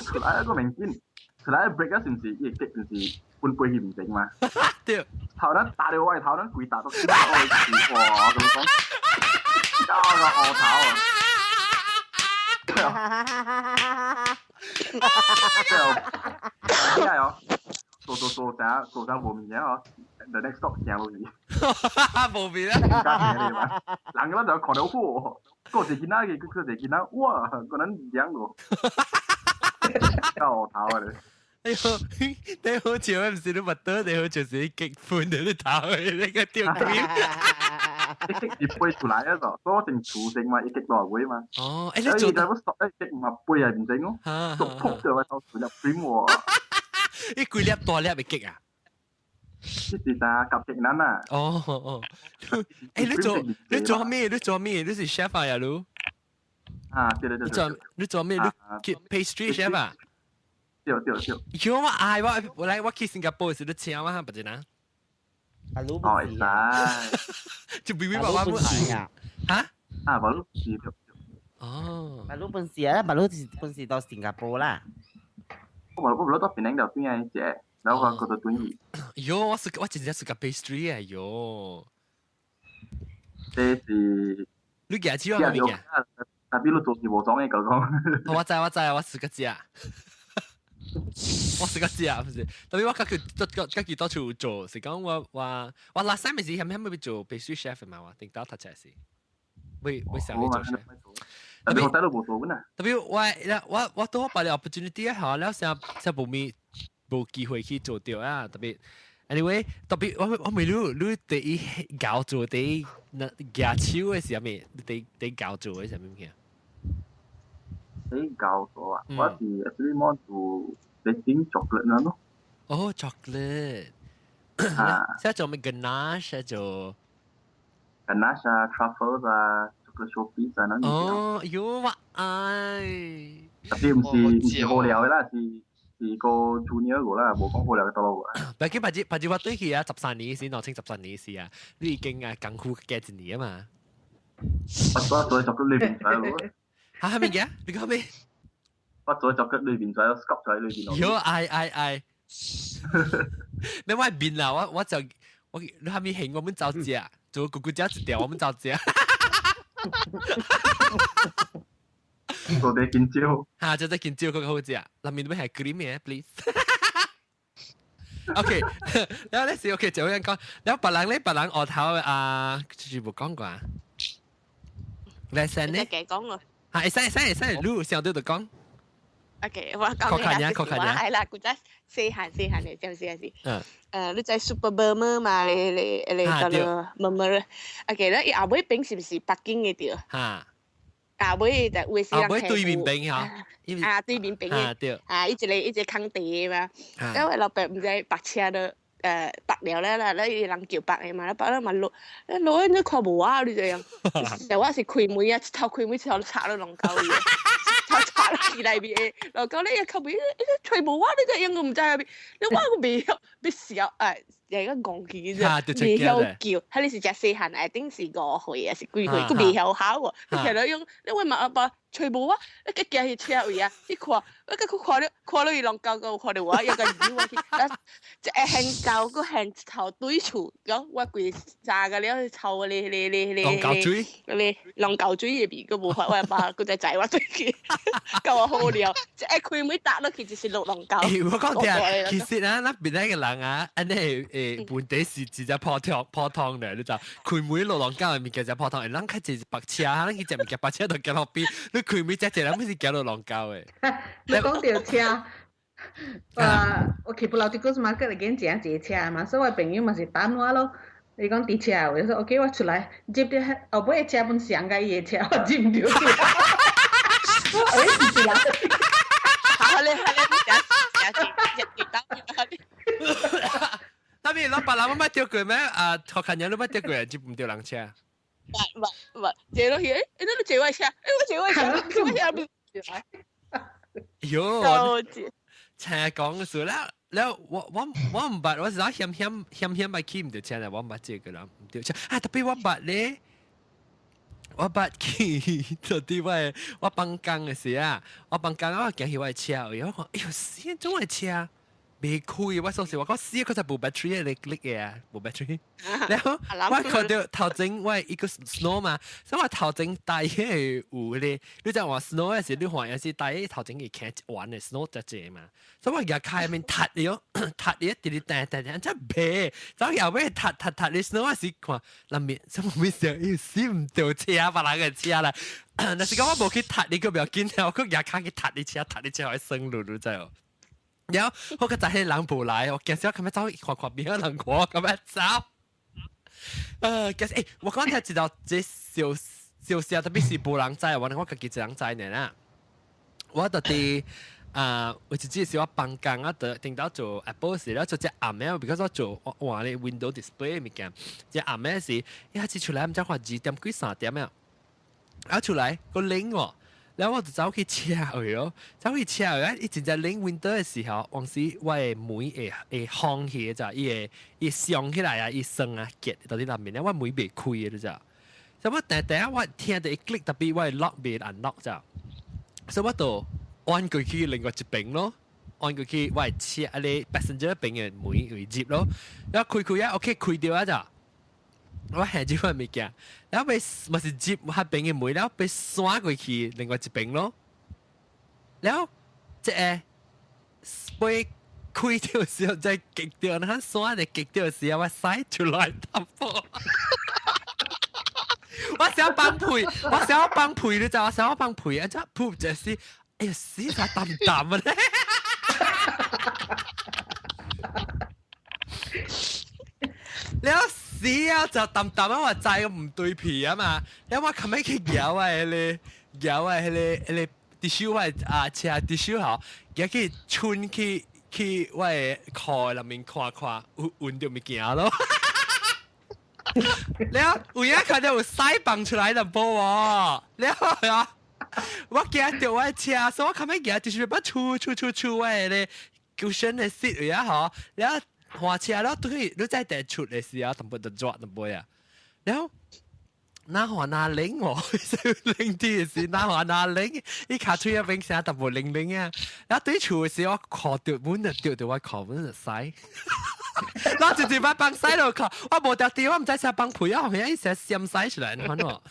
H: 出來一個明顯，出來 break 啊，是唔是？伊激就是。本背去唔整嘛？
A: 對，
H: 頭นั้น打到我頭นั้น鬼打到我哇咁講，交個惡頭啊！對哦，對哦，做做做啥做啥無物件哦，the next stop 行落去，
A: 無面啊！
H: 人個咱就看到嚯，個一囡仔嘅，個一個囡仔，哇，個人兩個，交惡頭啊！
A: 你好，你好笑，唔是你麥得，你好就是激歡的你頭，你個吊鬼。
H: 一激是飛出來啊個，所以成廚性嘛，一激落尾嘛。
A: 哦，欸，你做
H: 得？一激唔係飛係唔整咯，就撲掉個頭入水喎。
A: 你幾粒大粒會激啊？
H: 這是啥夾激男啊？
A: 哦哦，欸，你做咩？你做咩？你是 chef 啊，呀你？
H: 啊，對對對。
A: 你做咩？你 pastry chef 啊？
H: 對對對。
A: 有我愛我我來我去新加坡時，你請我哈，不是呢？
F: 阿魯
H: 哦，會使。
A: 就微微爸爸不愛
F: 啊？
A: 嚇？
H: 啊，馬魯是。
A: 哦。
F: 馬魯本事啊，馬魯是本事到新加坡啦。
H: 我我攞到檳城就邊啊隻，然後我過到轉去。
A: 喲，我是我真正是個 pastry 啊，喲。
H: 這是。
A: 你夾住我物件？
H: 特別你做是無裝的，講講。
A: 我知我知，我是個食。我是個食，不是。特別我家己家己到處做，是講我 last time 是係咪咪做 pastry chef 嘛？我頂到讀冊時，會想去做 chef。
H: 特別我都無做本啊。
A: 特別我都把了 opportunity 啊，了成成無咪無機會去做到啊。特別 anyway，特別我問你第一教做第一那舉手的是啥物？第一教做的是啥物物件？
H: 第一教做啊，我是 actually more 做 baking chocolate 咯。
A: 哦，chocolate。啊，現在做咩 ganache 做？
H: ganache 啊、truffles 啊、chocolate showpiece 啊，那
A: 哦，喲哇哎！
H: 特別唔是好料的啦，是個 junior 個啦，無講好料嘅多咯。
A: 畢竟白日我對佢啊，十三年先，我清13年時啊，你已經啊功夫加一年啊嘛。
H: 我做做巧克力裏邊仔咯。
A: 嚇係咪嘅？你講咩？
H: 我做巧克力裏邊仔，scotch 在裏邊咯。
A: 喲哎哎哎！你我變啦，我就我你係咪興我們走食，做咕咕食一條，我們走食。
H: 做啲見招。
A: 嚇，做啲見招更好食。裡面都係 cream 嘅，please。OK，然後咧是 OK，就咁講。然後別人咧，別人額頭啊，全部講過啊。來先呢？
G: 講咯。
A: 嚇，會使會使會使，你上到就講。
G: OK，我講嘅係啦，古仔細漢細漢嘅，就是是。嗯。你知 Super Burmer 嘛？你叫做 Burmer。OK，咧伊後尾餅是唔是北京嘅對？
A: 嚇。
G: 後尾就有時人
A: 後尾對面餅嚇。
G: 啊，對面餅嘅。
A: 對。
G: 啊，伊一個空地嘛。因為老爸毋知白車都白了咧啦，咧伊人叫白嘅嘛，白了嘛落，落你看無啊？你這樣。就我是開門啊，一頭開門一頭插落龍溝裡。頭插落去內面的，龍溝你一靠邊，吹無啊！你這樣我毋知喺邊，你我個袂曉，欲笑哎，一個戇去啫，袂曉叫，彼你是誠細漢，一定是5歲還是幾歲，閣袂曉吼喎。你聽到用，你問嘛阿爸揣無啊？你去行去車位啊？去看，我去看了，看了伊龍溝，閣有看著我，又共扭我去，啊，一個牽溝，閣牽一頭對厝，講我規三個了臭咧咧咧咧
A: 龍溝水，
G: 咧龍溝水的味，閣無法，我阿爸閣再載我轉去，夠我好料，一開門踏落去就是落龍溝。
A: 我講聽，其實啊，咱邊個人啊，按呢問題是直接普通普通的，你知？開門落龍溝的物件就普通，咱較濟是白車，咱去食物件白車就行路邊，你開門食一人，不是行落龍溝的。
E: 你講到車，我去 Pulau Tikus Market 嚟見食一個車嘛，所以我朋友嘛是等我咯。伊講佇車，我就說 OK，我出來接著後尾的車本上共伊的車，我接毋著去。我欸是人。
G: 好咧好咧，食食食食到。
A: 那邊老別人捌釣過咩？啊，學看人都捌釣過，接毋著人車。
G: 捌捌捌，坐落去，欸，你都坐我車，欸，我坐我車，坐我車唔。
A: 喲，車講嘅時咧，了我毋捌，我是講險險險險捌去毋著車咧，我毋捌這個人毋著車。啊，特別我捌咧，我捌去到底我放工嘅時啊，我放工我行去我的車位，我講，哎喲，死，怎的車？未開，我說實話，我死佢就無 battery 嚟力嘅，無 battery。然後我看到頭前我一個 snow 嘛，所以我頭前帶迄個有咧，你知話 snow 的時，你看也是帶頭前會騎一彎的 snow 只隻嘛，所以我舉開面踢伊哦，踢伊直直彈彈彈，真白，走後尾踢踢踢你 snow 我是看，內面什麼物事，伊死毋著車，別人的車啦。若是講我無去踢你，閣袂要緊，我閣舉跤去踢你車，踢你車會生路，你知無？然後我個仔係人無來，我驚死我咁樣走，看看邊個人看我咁樣走。其實我講聽知道這小小事特別是無人知，我家己一人知呢啦。我就佇啊，有一次是我放工啊，就頂到做 Apple 時咧，做隻暗暝，比如說做換咧 window display 物件，隻暗暝時一開始出來毋知看2點幾3點啊，啊出來個冷喎。然後我就走去車位咯，走去車位啊！伊真正冷 winter 的時候，往時我的門會放起的，咋？伊會伊上起來啊，伊栓啊結到佇內面咧，我門袂開的，你知？所以我定定我聽著伊 click，特別我的 lock 袂 unlock 咋？所以我就按過去另外一邊咯，按過去我的車啊咧 passenger 邊的門位入咯，然後開開啊，OK 開著啊咋？我行這款物件，然後欲嘛是入彼邊的門，然後欲閂過去另外一邊咯。然後這個被開著時候，再夾著，那閂就夾著時候，我駛出來淡薄。我想放屁，我想放屁，你知我想放屁，啊！這噗就是，哎呀，死啥淡淡啊咧！了死啊！就淡淡啊，我知唔對皮啊嘛。了我琴日去搖啊，彼个搖啊，彼个彼个滴手我啊車滴手吼，舉去穿去我的褲內面看看，有聞著物件咯。了有影看到有屎放出來就無喎，了啊！我驚著我車，所以我後尾行就是欲出出出出我的 cushion 的 seat 位啊嗬，了換車了，對你再第出的時候，淡薄就熱淡薄啊，了。哪還哪冷喎？冷啲的時，哪還哪冷？伊跤腿一邊聲淡薄冷冷啊！然後對厝的時，我看到本就掉到我靠本就屎。我直接把放屎落靠，我無掉地，我毋知啥放屁啊！後面伊成閃屎出來，你看我。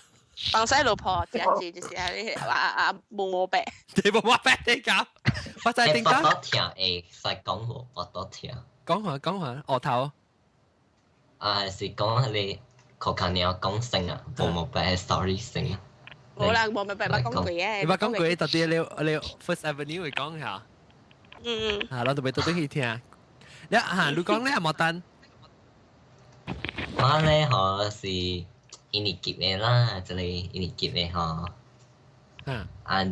G: 放屎老婆，一字就是係啊啊無毛病。
A: 你無毛病你講，我在點講？
D: 腹肚疼會使講無？腹肚疼。
A: 講下講下，額頭。
D: 啊，是講你。確看你要講聲啊，無毛病 story 先啊。
G: 冇啦，無毛病捌講過嘅。
A: 你捌講過，特別你你 First Avenue 會講下。
G: 嗯。
A: 啊，咱特別特別去聽。你啊，你講咧冇單。
D: 我咧嗬是印尼籍的啦，這個印尼籍的吼。
A: 嗯。
D: 啊，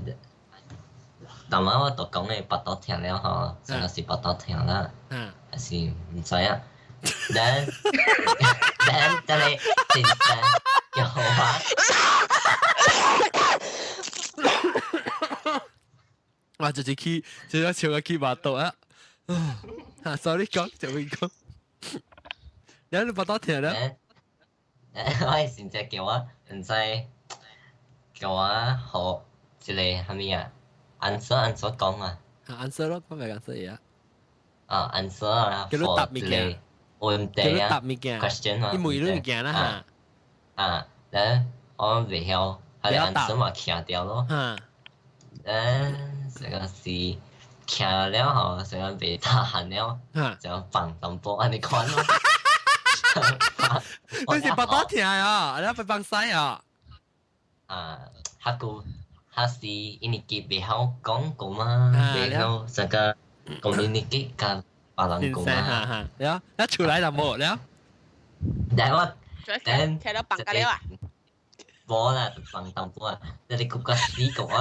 D: 但我我都講的腹肚疼了吼，真係是腹肚疼啦。
A: 嗯。
D: 還是毋知影。then then 這個先生叫我。
A: 我直接去，直接笑個去巴肚啊！啊，sorry 講就會講。你腹肚疼了？
D: 我先生叫我毋知叫我學一個啥物啊？按怎按怎講啊？
A: answer 咯，講咪 answer 嘢啊？
D: 啊，answer 啊，
A: 叫你答物件。
D: 問題啊
A: 叫你答物件
D: ，question 啊，
A: 伊問你物件啦嚇。
D: 啊，咧我袂曉，佢哋 answer 嘛徛掉咯。咧這個是徛了吼，成個袂得閒了，就放淡薄按呢款咯。
A: 你是腹肚疼啊？你被放屎啊？
D: 啊，較久，較是因為佢袂曉講過嘛，袂曉這個 communicate 佮別人講嘛。
A: 了，一出來就無了。
D: 但我
G: 等聽到放個了啊？
D: 無啦，放淡薄啊，你哋個死個我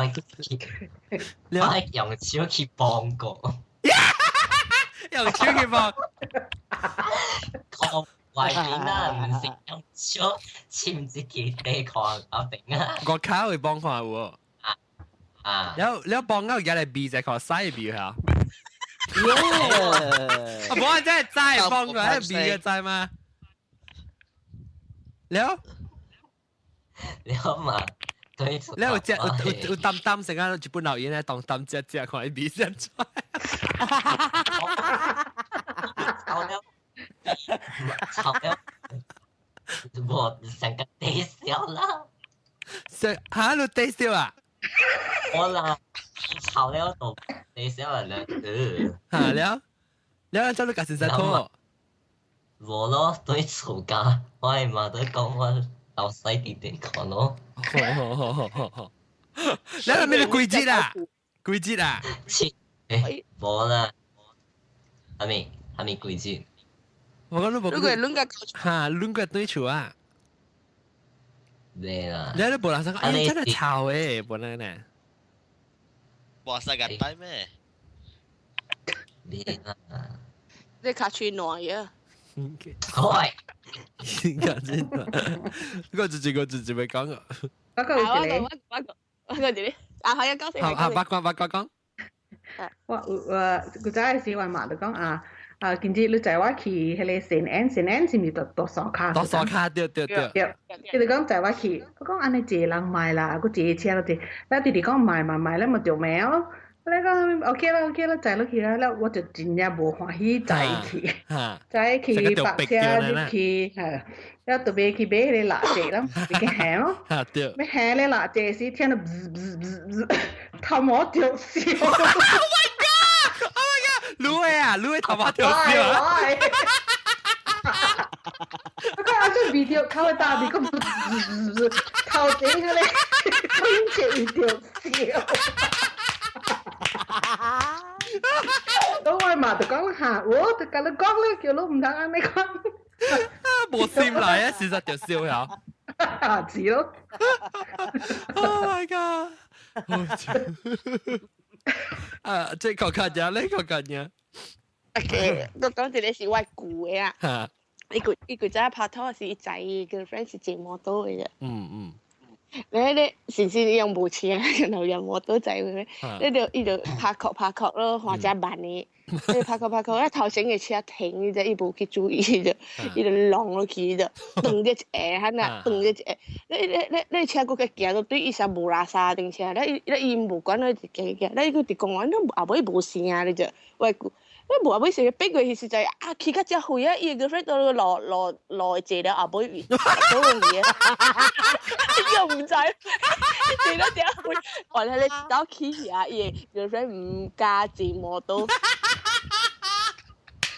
D: 我用手去幫過。
A: 用手去幫。
D: 靠外邊啊，毋是用手抻一支地看阿邊啊。
A: 我卡會幫看有無？
D: 啊！
A: 了了幫到而家嚟比就看屎比嚇。
F: 耶！
A: 無人真係知幫過，係比嘅知嗎？了。
D: 了嘛，對。
A: 了有隻有有有淡淡成啊，日本老爺咧當淡隻隻看伊比先出。
D: 吵了，吵了，我成個低笑啦。
A: 成嚇你低笑啊？
D: 我啦，吵了都低笑啦，
A: 嚇了，了做你家先生拖。
D: 無咯，對厝家，我的媽都講我老細弟弟看咯。
A: 好好好好好好。你係咩季節啊？季節啊？
D: 切，欸，無啦，係咪係咪季節？
A: 我講你無。
G: 如果攏個
A: 嚇，攏個對厝啊？
D: 對啦。
A: 你都無人想講，哎，真係臭誒，本來呢。
C: 哇塞，個呆咩？
D: 對啦。
G: 你較吹暖呀？
D: 喂，
A: 真我自己我自己會講啊。
E: 我個有一個，
G: 我個我個一個，啊係啊，講先。
A: 好啊，八卦八卦講。
E: 我我古早時我媽就講啊啊，今日你載我去彼個神安，神安是毋是就多刷卡？
A: 多刷卡，對對對。
E: 對，伊就講載我去，我講按呢一個人買啦，閣一個車落去，咱弟弟講買嘛買，咱嘛著買咯。你講 OK 啦 OK 啦，載落去啦，了我就真正無歡喜載去，載去白車入去，嚇，了特別去買彼個蠟燭啦，去行咯，
A: 對，
E: 欲行咧蠟燭時，聽到滋滋滋滋，頭毛著燒。
A: Oh my god! Oh my god! 滷的啊，滷的頭毛著燒啊！
E: 我看啊，這味道較大味，閣滋滋滋，頭前彼個冰淇淋著燒。都我媽就講嚇，我就共你講咧，叫你毋通按呢講。
A: 無心來啊，事實就笑呀。
E: 是咯。
A: Oh my god！啊，這個看見，那個看見。
G: OK，我講一個是我舊的啊。伊古早拍拖時，伊知伊 girlfriend 是坐摩托嘅啫。你先先用無車，然後用摩托仔嘅，你就伊就拍殼拍殼咯，換只慢嘅，你拍殼拍殼，一頭前嘅車停啫，伊無去注意啫，伊就浪落去啫，斷咗一下，哈斷咗一下，你車閣較行到對伊煞無拉沙頂車，你伊無管，你就行行，你閣佇公園，你後尾無聲你就，喂。你無後尾成日逼過去實在啊，去較遮遠啊，伊個 girlfriend 到路路路坐了後尾好容易啊，又毋知，坐了遮遠，原來你走去遐，伊個 girlfriend 毋敢坐摩托，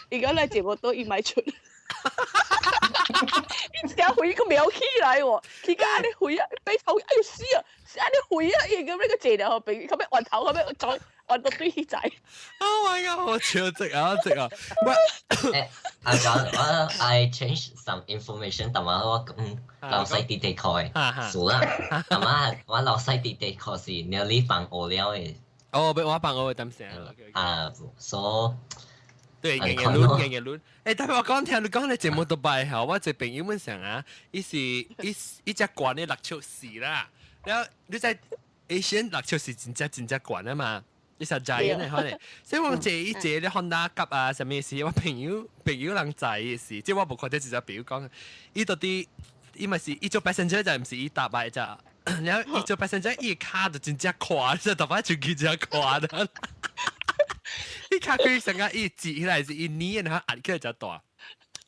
G: 伊講來坐摩托伊莫出，伊遮遠閣袂曉起來喎，去到按呢遠啊，爬頭，哎喲死啊，是按呢遠啊，伊個 girlfriend 閣坐了後邊，後尾轉頭後尾再。我都對仔。
A: Oh my god！好超值啊，值啊！喂，
D: 阿講我 I change some information，但係我講老細啲地塊數啦，但係我老細啲地塊是 nearly 放我了嘅。
A: 哦，俾我放我嘅擔心。
D: 啊，所
A: 對，日日攆，日日攆。誒，特別我講聽你講你節目都拜後，我一個朋友們想啊，伊是伊伊隻懸的6尺4啦，然後你在 Asian 6尺4真正真正懸啊嘛。你實在嘅可能，所以我坐伊坐咧 Honda 夾啊，啥物事，我朋友人知嘅事，即係我無看到一隻朋友講，伊到底伊咪是伊做 passenger 就毋是伊搭來咋，然後伊做 passenger 伊跤就真正寬，就特擺就佢真寬啦。伊跤佢成個伊擠起來是伊捏，然後壓起來就大。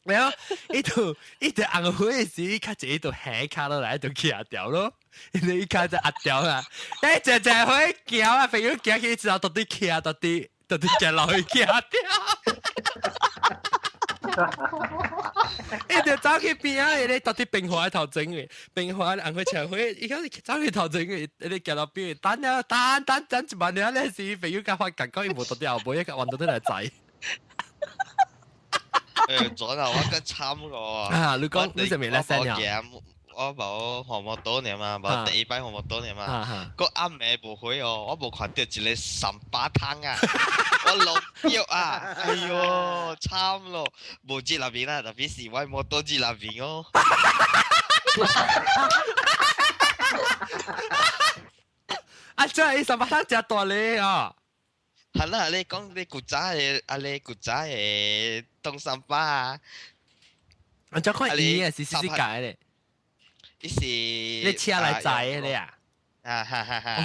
A: 然後伊就紅火的時，伊較濟伊就下跤落來就徛掉咯，因為伊跤就壓掉啦。欸，濟濟火行啊，朋友行去之後，到底徛到底到底行落去徛掉。伊就走去邊仔，伊咧到底冰河頭前嘅，冰河紅火車火，伊講走去頭前嘅，伊咧行到邊，等了等等等一萬了咧時，朋友甲發覺講伊無到底後尾，一個彎到底來載。
C: 誒，左頭我較慘個
A: 啊！你講你係咪叻聲呀？
C: 我無學摩托爾嘛，無第一擺學摩托爾嘛。個暗暝無回哦，我無看到一個三把湯啊，我落腳啊，哎喲，慘咯！無接那邊啦，特別是我摩托接那邊哦。
A: 啊，真係三把湯真大咧啊！
C: 係啦，你講你古早嘅，啊你古早嘅東三巴啊，
A: 我再看伊啊是是解咧，
C: 伊是
A: 你車來載的啊？
C: 啊哈哈哈！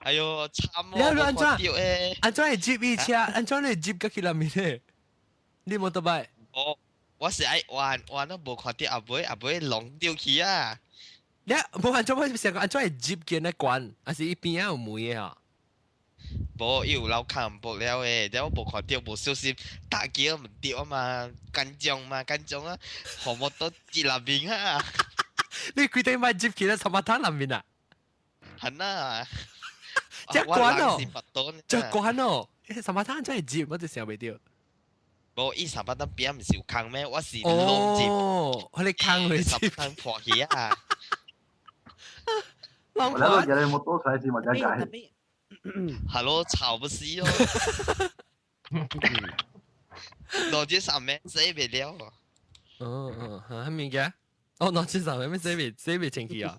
C: 哎喲，慘
A: 哦！你按怎？按怎會接伊車？按怎會接過去那面咧？你冇得擺？
C: 我是愛玩玩都無看到後尾，後尾弄掉去啊！
A: 你無按怎？我是想講按怎會接見咧關？還是伊邊仔有門的啊？
C: 無，伊有留看無了的，但我無看到，無小心打機唔對啊嘛，緊張嘛，緊張啊，何莫都接那邊啊！
A: 你規定買接起來三八攤那邊啊？
C: 係啊，
A: 這關哦，這關哦，三八攤真係接，我就想袂到。
C: 無，伊三八攤邊毋是有空咩？我是攏接。
A: 哦，我哋空去接。
C: 三八攤破去啊！
H: 我兩個人冇多出來是嘛？點解？
C: 係咯，吵不死咯。腦子上面洗袂了。
A: 哦哦，嚇咩嘅？哦，腦子上面洗袂清氣啊。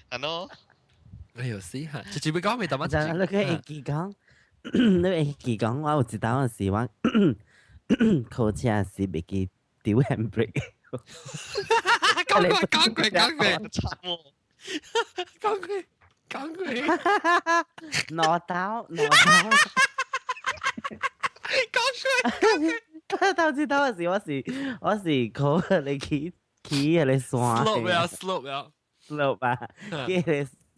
C: 係咯。
A: 哎呦死嚇！就只會講未得乜？
F: 就你個會記講，你會記講，我有一當時我考車時袂記丟 handbrake。
A: 講過講過講過，
C: 慘喎！
A: 講過。講過，
F: 攞刀攞刀，
A: 講過，
F: 頭先當時我是考你去去迄個山
A: ，slope 啊 slope 啊
F: slope 啊，去迄個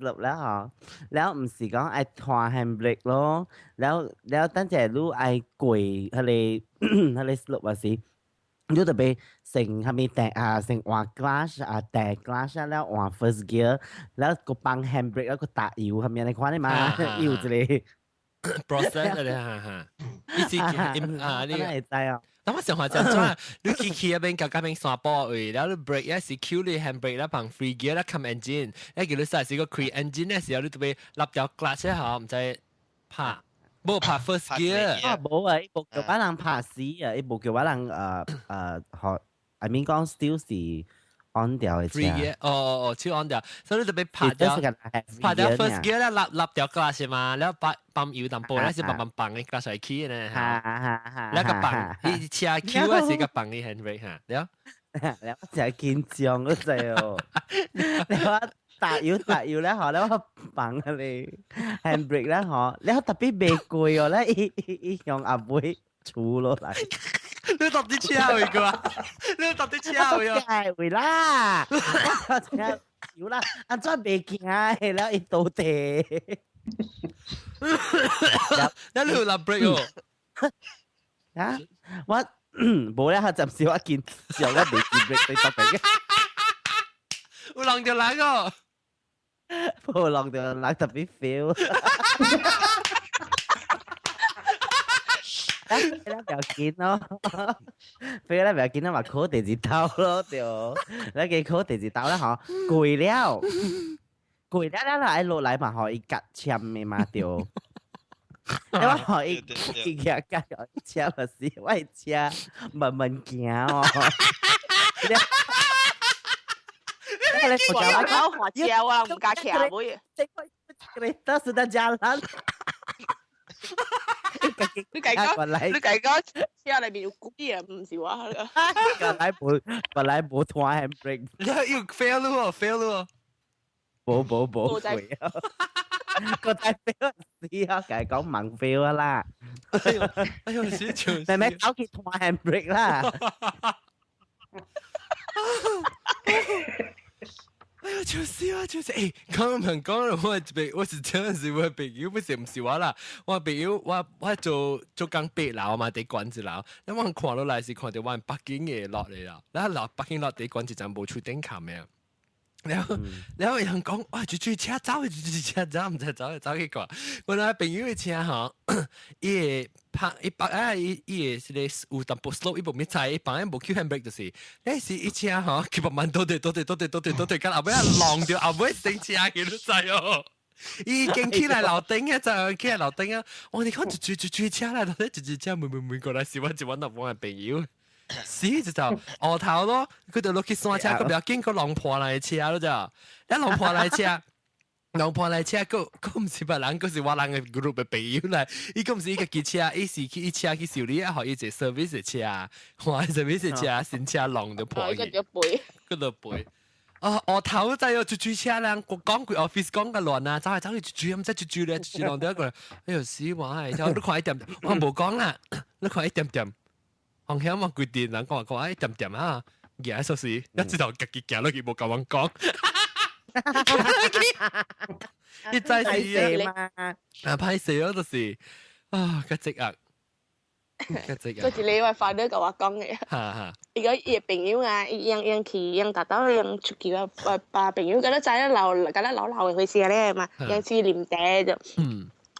F: slope 了吼，了毋是講愛拖 handbrake 咯，了了等陣你愛過迄個 slope 啊是。你特別成係咪掟啊？成換 glass 啊，掟 glass 啊，了換 first gear，了個放 handbrake，了個打油係咪？你看你嘛，有一個
A: process 咧，哈哈。你是啊，你
F: 會知哦。
A: 那我想話就怎，你去去嗰邊夾邊山坡位，然後你 brake 一是 Q 你 handbrake 啦，放 free gear 啦，冚 engine，一叫你實是個開 engine 嘅時候，你特別立條 clutch 嚇，毋知拍。無拍 first gear
F: 啊，無啊，伊無叫我人拍死啊，伊無叫我人學，I mean 講 still 是 on 掉嘅車。
A: Free gear，哦哦哦，超 on 掉，所以你特別拍掉，拍掉 first gear 咧，立立掉 clutch 嘛，แล้ว把泵油淡薄，咧是泵泵泵嘅 clutch 係起呢，แล้ว個泵，伊車 Q 啊是個泵嘅 handbrake 嚇，了。
F: 了真係緊張嗰陣哦，你話踏油踏油咧，嗬，你話放你 handbrake 咧，嗬，你特別袂攰哦，咧伊伊伊向阿尾出落來。
A: 你搭啲車去個？你搭啲車去
F: 啊？會啦，有啦，安怎袂驚？了伊倒地。
A: 你有落 brake 哦？
F: 啊，我。無咧，暫時我見上我未見 brake 對特別嘅。
A: 有人就來個，
F: 無人就來特別 feel。你唔要緊咯，飛咧唔要緊啦，嘛考第二道咯，對。你嘅考第二道啦，嗬，攰了，攰了了啦，落來嘛，嗬，伊夾簽的嘛，對。你話嗬，伊伊夾夾車咪是，我車慢慢行哦。
G: 你我講滑車，我唔敢騎尾。
F: Kereta sudah jalan.
G: 你計講，你計講車裏面有鬼啊，唔是我。
F: 本來無本來無拖 handbrake。
A: 你要 fail 咯，fail 咯。
F: 無無無會啊！個大 fail 死啊！梗係講猛 fail 啦。
A: 哎呦，哎呦，死笑！
F: 明明搞佢拖 handbrake 啦。
A: 哎呀，笑死啊！笑死！欸，講唔講，我別我是真是我朋友，不是唔是我啦。我朋友，我我做做工八樓嘛，佇關一樓。你我看落來是看到我北京嘅落嚟啦。然後落北京落佇關一站無出頂冚嘅。然後然後人講，哇，就追車走，就追車走，唔知走走去個。我那朋友嘅車吼，伊會拍伊拍啊，伊伊會是咧有淡薄 slow，伊無咩踩，伊放伊無 Q handbrake 就是，那是伊車吼，佢慢慢倒退倒退倒退倒退倒退，到後尾啊浪掉，後尾成車去都知哦。伊已經起來樓頂啊，就起來樓頂啊！我哋看一追一追車來，到底一隻車慢慢慢過來，是我一揾到我嘅朋友。死就就學頭咯，佢就落去山車，佢唔要緊，佢浪破來車咯就，一浪破來車，浪破來車，佢佢唔是別人，佢是我人嘅 group 嘅朋友來，伊佢唔是伊家己車，伊是去伊車去修理啊，予伊一個 service 的車，換 service 的車，新車浪就破去，佢就背。哦，學頭仔哦，一追車人，我講規 office 講個亂啊，走來走去一追，唔知一追咧，一追浪到一個，哎呦死我係，你看一點，我無講啦，你看一點點。紅險嘛規定人講講一點點啊，行數時一知道家己行落去無共阮講。伊知是啊，啊歹勢咯，就是啊，較積壓，較積壓。
G: 嗰一個我 father 共我講嘅，伊講伊的朋友啊，伊樣樣去樣達到樣出去啊，我爸朋友敢若知影老，敢若老老的回事咧嘛，樣去啉茶就。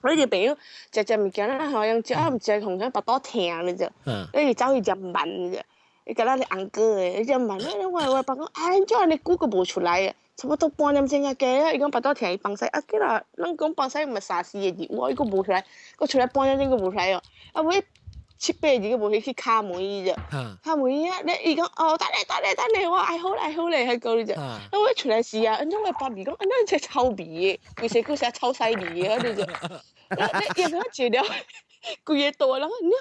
G: 我呢個朋友食食物件啦，吼，用食啊毋食，紅像腹肚疼你知？你走去食飯你知？伊敢若是紅哥的，伊食飯咧，我我爸講，啊，你怎按呢久閣無出來啊？差不多半點鐘啊加啊，伊講腹肚疼，伊放屎啊，幾啦？咱講放屎毋是三四個字，哇，伊閣無出來，閣出來半點鐘閣無出來哦，啊尾七八字閣無去去敲門伊啫，敲門啊，咧伊講哦，等下等下等下，我愛好來好咧，彼個你知？啊我出來時啊，按怎我爸咪講，按怎這臭味的，規身軀寫臭屎味的，你知？你伊講食了，規个大人，你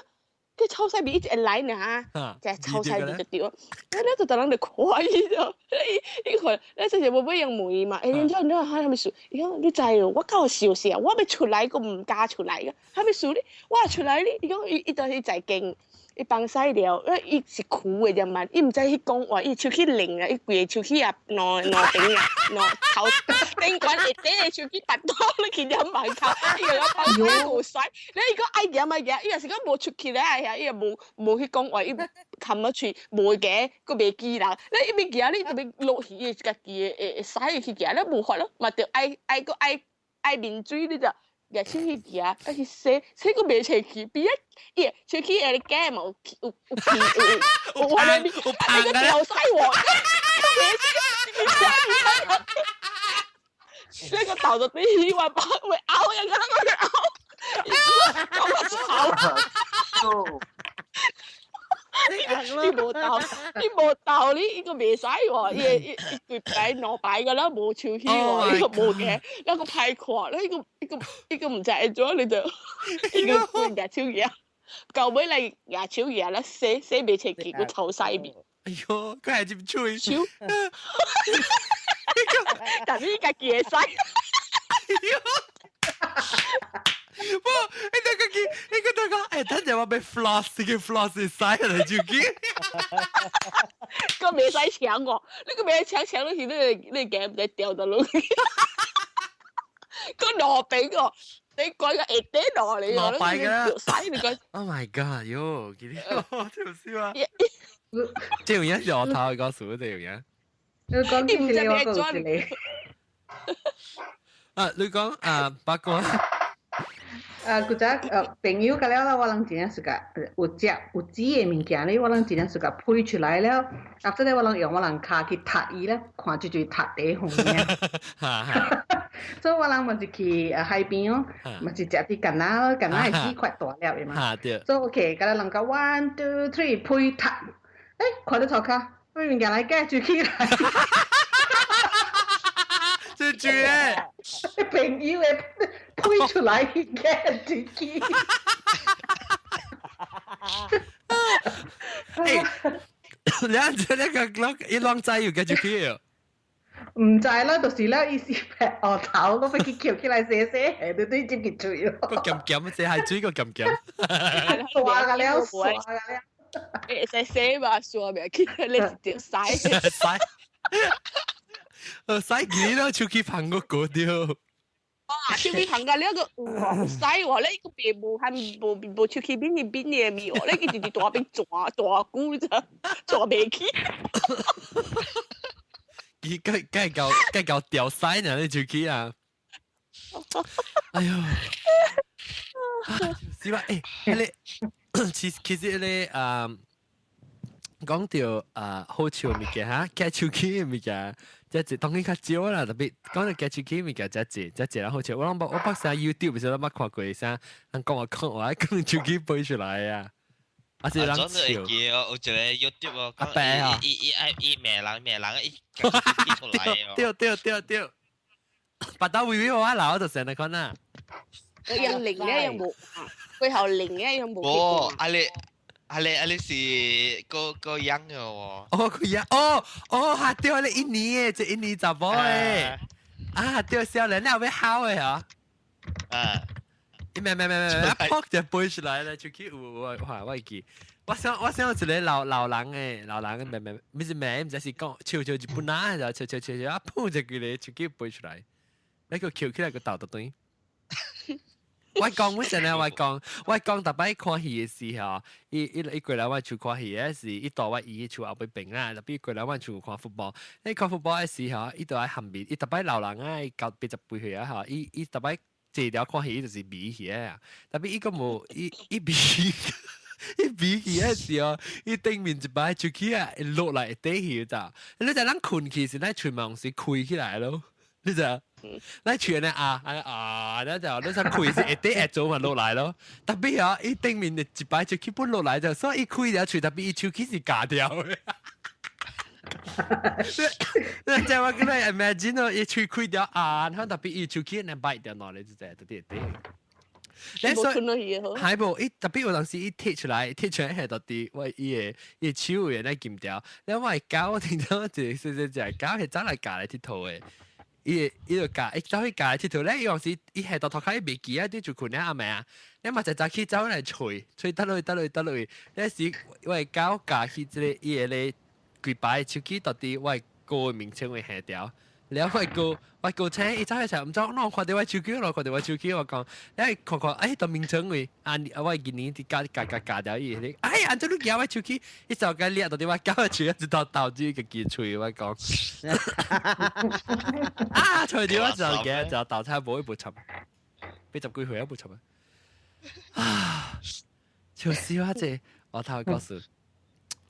G: 佢臭屎味一直會來呢，就臭屎味就對。你就逐人就看伊就，伊伊看，你就是無欲用問伊嘛？欸，你怎你怎啥物事？伊講你知哦，我夠笑死啊！我欲出來，閣毋敢出來個，啥物事哩？我出來哩，伊講伊伊就是在間。伊放屎了，因為伊是苦的啫嘛，伊毋知去講話，伊手去擰啊，伊規個手去啊，兩兩邊啊，兩頭頂懸下底的手去拔刀落去點門口，伊就講放屎無甩，你伊講愛行嘛行，伊若是講無出去咧，哎伊也無無去講話，伊含咗喙無行，閣袂記人，你一邊行你特別落去，伊家己會會使去行，你無法咯，嘛著愛愛閣愛愛面水你就。舉手去行，啊去洗，洗閣袂清氣，邊仔伊手去下個嘛有有有皮有有有那個那個掉屎喎，那個倒到地我把會拗呀，那個會拗，講我吵。你無道，你無道理，伊個袂使喎，伊伊伊規擺兩擺個啦，無手氣喎，伊個無嘅，那個歹看，那個伊個伊個毋知按怎，你就伊個規舉手舉，到尾來舉手舉啦，洗洗袂清氣，閣臭屎味。
A: 哎喲，佢係接嘴
G: 手，但是伊家己會使。
A: 不，你那個你個那個，哎，等陣我被 floss 個 floss 塞嚟就記。
G: 個袂使搶喎，你個袂使搶搶落去，你你驚唔知掉到落去。個糯餅喎，你講個下底糯嚟
A: 喎，糯擺㗎。
G: 使你個。
A: Oh my god！喲，記得，笑死我。這樣嘢是我頭講數，這樣嘢。
E: 你講幾時我講你？
A: 啊，你講啊，八哥。
E: 啊，古早朋友個了啦，我人真正是個有食有煮的物件咧，我人真正是個配出來了。啊，這個我人用我人跤去踢伊咧，看這就是踢地方嘅。所以我人嘛是去海邊哦，嘛是食啲橄欖，橄欖係幾塊大粒的嘛。所以 OK，甲咱人講 one two three 配踢，看到塗跤，咩物件來夾住起來。
A: 這句誒，
E: 朋友的配出來夾住起。
A: 你這那個一浪仔又夾住起哦。
E: 毋知啦，就是咧，伊是劈鱷頭，我欲去抾起來洗洗，就對接佢嘴咯。
A: 個鹹鹹，這係水個鹹鹹。
E: 刷個了，刷個了。
G: 會使洗嘛，刷袂起，你直接洗。
A: 洗。洗幾咯，手機捧個過掉。
G: 啊，手機捧個了個有洗喎，你個別無還無無手機邊邊邊的味哦，你個直直大邊轉大久咋，轉袂起。
A: 佢梗梗係夠梗係夠掉晒呢，你手機啊！哎呦，是吧？你其實你啊講到啊好笑物件嚇，夾手機嘅物件，這一當然較少啦，特別講到夾手機物件，這一這一人好笑。我攏我捌啥 YouTube 時攏捌看過啥，人講話講話，講手機飛出來啊！啊是人笑。
C: 會記哦，有一個 YouTube 哦，
A: 阿伯啊，
C: 伊伊愛伊罵人罵人，伊家己出來哦。
A: 對對對對，白刀微微我老就成日看啊。
G: 我用零咧用無，最後零咧用無。
C: 無，啊你啊你啊你是個個樣嘅喎。
A: 哦，個樣，哦哦，嚇對，你印尼嘅，這印尼查某嘅。啊，對，少年你後尾考嘅嚇。
C: 啊。
A: 咩咩咩咩，一撲就飛出來咧，出去有我我會記。我想有一個老老人嘅老人嘅咩咩，唔是咩，唔知是講笑笑日本仔，就笑笑笑笑，一噗就佢咧手機飛出來，那個翹起來個頭就對。我講我真係我講，我講逐擺看戲嘅時候，伊伊伊過來我厝看戲嘅時，伊帶我姨厝後尾邊啦，特別過來我厝看 football。你看 football 嘅時候，伊就愛含面，伊逐擺老人啊，伊到80幾歲啊吼，伊伊逐擺坐了看戲就是迷去啊，特別伊個無伊伊迷伊迷去嘅時候，伊頂面一擺出去啊，落來底去咋？你知咱困去時，咱喙毛是開起來咯，你知？咱喙呢啊啊啊，你就你想開是一底一早嘛落來咯。特別啊，伊頂面一擺出去本落來就，所以伊開了喙，特別伊手機是鉸掉的。你知我叫你 imagine 咯，伊喙開掉啊，然後特別伊手機呢擺掉落嚟就係特別底。
G: 你所以
A: 係無？伊特別有當時伊貼出來，貼出來係到底我伊個伊手嘅咧金條，你我係狗，我聽到一個細細隻狗係走來咬來佚佗的。伊伊就咬，伊走去咬來佚佗咧。伊有時伊下到塗跤伊袂記啊，佇就困了阿妹啊。你嘛就早起走來吹，吹得落得落得落。那時我的狗咬去這個伊個咧規擺手機到底我的歌名稱會下掉。了我哥，我哥請伊走去時，毋知我看著我手機，我看著我手機，我講，你看看，哎，都名稱位，啊，我今年佇咬咬咬咬掉伊，哎，按怎你舉我手機？伊就共掠到底我咬手，一頭頭子家己喙，我講，啊，喙掉我就記就豆菜無一無沉，80幾歲也無沉啊，啊，笑死我這，我頭告訴，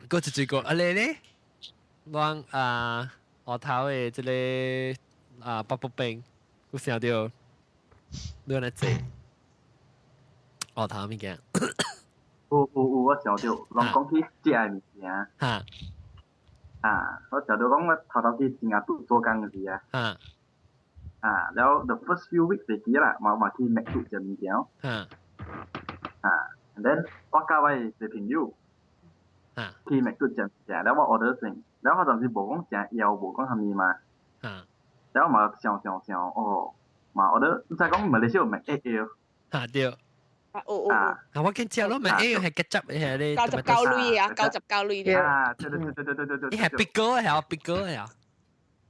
A: 閣一個啊你咧，阮啊。我頭的這個啊北部兵，有想到你來坐，我頭物件。
H: 有有有，我想到，攏講起食的物件。啊，我想到講我頭頭去新加坡做工時啊。啊，然後 the first few weeks 會記啦，嘛嘛去麥嘟食物件。啊，and then 我佮我一個朋友。去麥嘟食物件，然後我 order 先，然後我暫時無講誠枵，無講啥物嘛。然後嘛想想想，哦，嘛 order，你知講馬來西亞有麥egg 的。
A: 嚇對。
G: 啊，有有有。
A: 啊，我見食咯，麥egg 係 ketchup 係咧。
G: 99鐳啊，99鐳的。
H: 啊，對對對對對對對。
A: 伊係 pickle 係啊，pickle 係啊。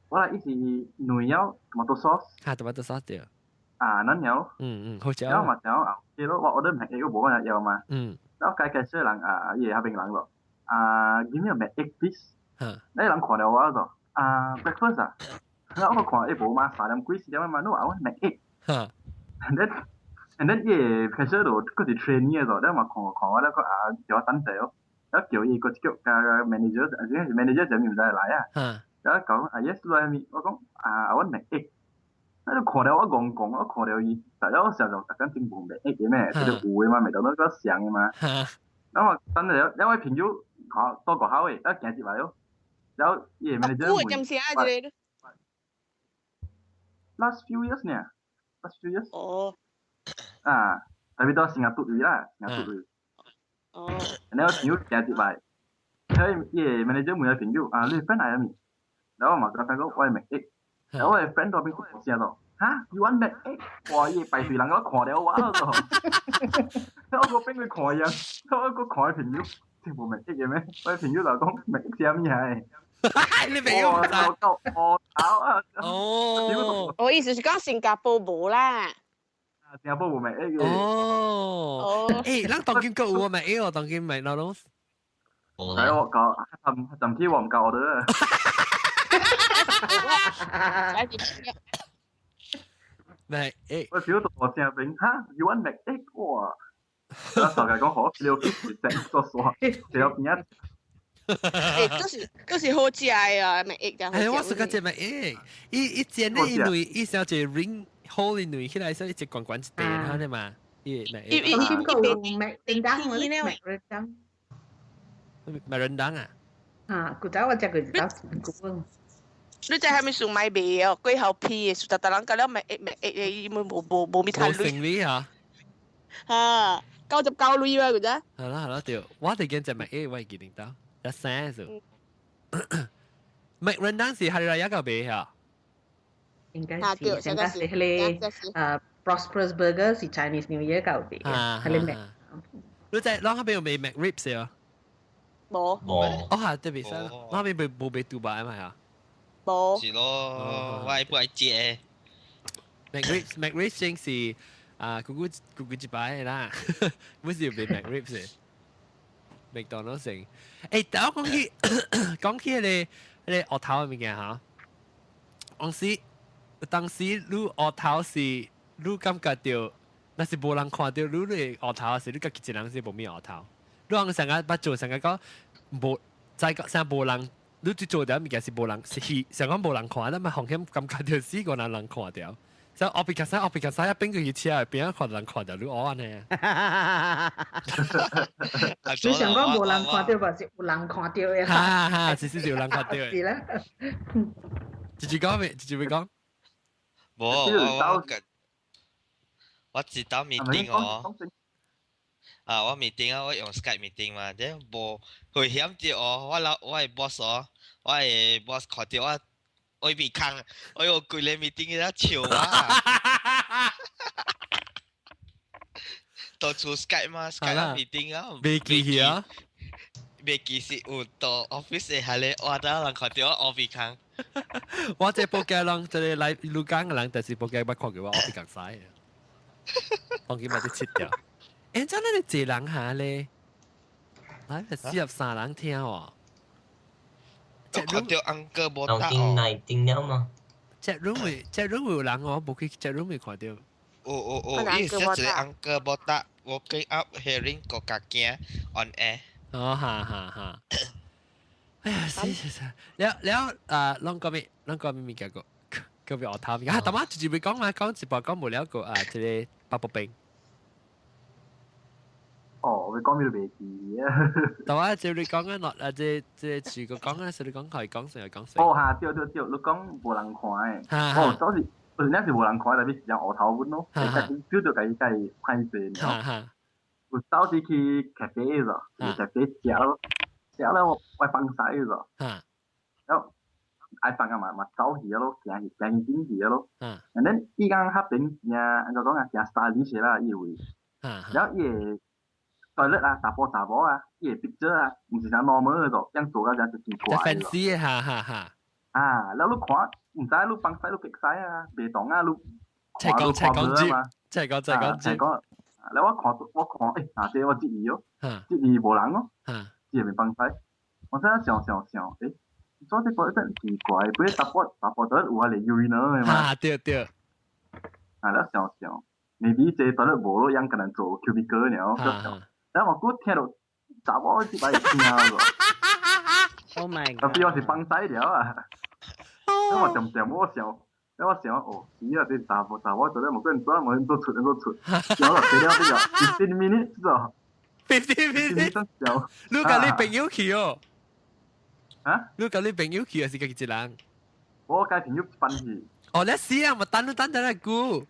H: 我來伊是卵了 tomato sauce。
A: 嚇，tomato sauce 對。
H: 啊，卵了。
A: 嗯嗯，好食。
H: 然後嘛想啊，對咯，我 order 麥egg 無講枵嘛。然後解解釋人啊，伊個那邊人咯，啊，give me a 麥 egg please。那人看了我就啊，breakfast 啊，然後我看伊無嘛，3點幾4點嘛，no I want 麥 egg。And then 伊個 cashier 就閣是 trainee 的咯，了嘛看看我了個啊，叫我等陣哦，了叫伊個叫加 manager，啊，是 manager 就毋知來啊。然後講啊，yes，來咪，我講啊，I want 麥 egg。那就看了我戇戇，我看了伊，但係我想就特緊真無麥 egg 嘅咩，這個有的嘛，麥當勞個像的嘛。然後等陣了，兩位朋友好多個好的，啊行入來咯，然後伊個 manager
G: 問。久點聲啊，這個。
H: Last few years 呢，last few years。
G: 哦。
H: 啊，特別到新加坡位啦，新加坡位。
G: 哦。
H: 然後朋友行入來，佢伊個 manager 問個朋友啊，你 friend 來咗未？然後我嘛甲他講，我係麥 egg。然後我個 friend 到邊講聲咯，哈，you want 麥 egg？哇，伊排隊人我看了我咯，我個邊去看伊，我個看伊朋友，這無麥 egg 嘅咩？我朋友就講麥 egg 啥物係？
A: 你朋友唔知？
H: 我頭啊！
A: 哦，
G: 我意思是講新加坡無啦。
H: 新加坡無麥 egg 嘅。
A: 哦。誒，咱當今閣有麥 egg 哦，當今麥當勞。
H: 係我搞，暫暫時我唔夠的。
A: 麥 egg，
H: 我表到我聲邊哈，you want 麥 egg 哇！我大概講好，了是整做煞，條邊啊。
G: 誒，都是好食的啊，麥 egg 就好。
A: 係我是個隻麥 egg，伊伊煎的伊類，伊小隻 ring hole 伊類起來，所以一隻滾滾一地，哈的嘛，伊麥 egg。
G: 伊伊
E: 伊伊麥rendang，麥rendang。
A: 麥rendang 啊？
E: 啊，古早我食過一道古。
G: 你知係咪算買賣哦？幾好皮嘅，實逐人講了麥 egg 麥 egg 伊無無無咪太
A: 鐳。無成理啊！
G: 哈，99鐳啊，古早。
A: 係啦係啦，對，我哋見隻麥 egg 我會記得到，一聲就。麥rendang 是係來一個賣啊？
E: 應該是，應該是迄個Prosperous Burger 是 Chinese New Year 到賣，係你麥。
A: 你知啷嗰邊有賣 McRibs 啊？
G: 無。
D: 無。
A: 哦嚇，特別是，啷邊無賣杜拜嘛嚇？
G: 無。
C: 是咯，我不愛食。
A: McRibs McRibs 先是啊，姑姑姑姑一擺啦，不是有賣 McRibs 嘅。麥當勞成，誒，但我講起講起迄個迄個芋頭嘅物件嚇，當時你芋頭是你感覺到，若是無人看到你你芋頭時，你家己一人是無物芋頭。你講成個捌做成個講無，再講成無人，你做條物件是無人是想講無人看，咱嘛風險感覺到死個人人看到。所以後壁較使，後壁較使，一邊個去車邊看人看到你學按呢。
E: 你想講無人看到，還是有人看到的？
A: 哈哈，其實是有人看到的。
E: 是啦。
A: 直接講未？直接會講。
C: 無，我我知道 meeting 哦。啊，我 meeting 啊，我用 Skype meeting 嘛，但無危險啲哦，我老我係 boss 哦，我係 boss 看到我。我被坑，哎呦，規個 meeting 佢笑我。到處 Skype 嘛，Skype meeting 啊。
A: 未記起啊？
C: 未記是有到 office 的下咧，我等人看到我被坑。
A: 我這報價人，這個來鹿港的人，就是報價捌看過我，我被共使。當佢咪就切掉。誒，真係你一人下咧，來43人聽哦。
C: 看到 uncle 無答
D: 哦。內定了嘛？
A: 這 room 會，這 room 會有人哦，無去這 room 會看到。
C: 有有有，伊寫一個 uncle 無答，waking up hearing 國家驚 on air。
A: 哦，哈哈哈。哎呀，是是是，了了啊，攏講咩？攏講咩物件個？個別學頭物件。啊，大媽直接會講嘛，講一半講無了個啊，這個八寶冰。
H: 哦，我講咩都未記啊。
A: 但我照你講啊，落啊，這這住個講啊，是你講佢講誰講誰。
H: 哦哈，對對對，你講無人看的。哦，當時有陣時無人看，特別是像烏頭阮咯，家己 feel 到家己家己歹勢。有走時去咖啡咗，去咖啡食咯，食了我放屎咗。然後愛放啊嘛嘛走去咯，行去行進去咯。然後伊講較邊行，按怎講啊，行 stylish 啦，伊位。然後伊會 toilet 啊，查甫查某啊，伊個 picture 啊，毋是啥 normal 個，樣做到真奇怪。
A: fancy 哈哈哈。
H: 啊，然後你看，毋知你放屎你激屎啊，袂當啊，你
A: 齊講齊講住，齊講齊講
H: 住。講，然後我看我看，欸，啊，這我質疑哦，質疑無人哦，這邊放屎，我真係想想想，欸，做這個真奇怪，不是查甫查甫都有下嚟 urinal 的嘛？
A: 啊，對對。
H: 啊，你想想，maybe 這 toilet 無咯，樣可能做 cubicle 了，然後我閣聽到查某一擺聽咗。
F: Oh my god！
H: 特別我是放屎了啊！我點點我想，我想哦，是啊，這查某查某做咧，無可能做，無可能做出，做出，然後睇了這個 15 minutes 咗
A: 15 minutes，你佮你朋友去哦？
H: 啊？
A: 你佮你朋友去還是家己一人？
H: 我佮朋友分去。
A: 哦，你死啊！我等你等等來久。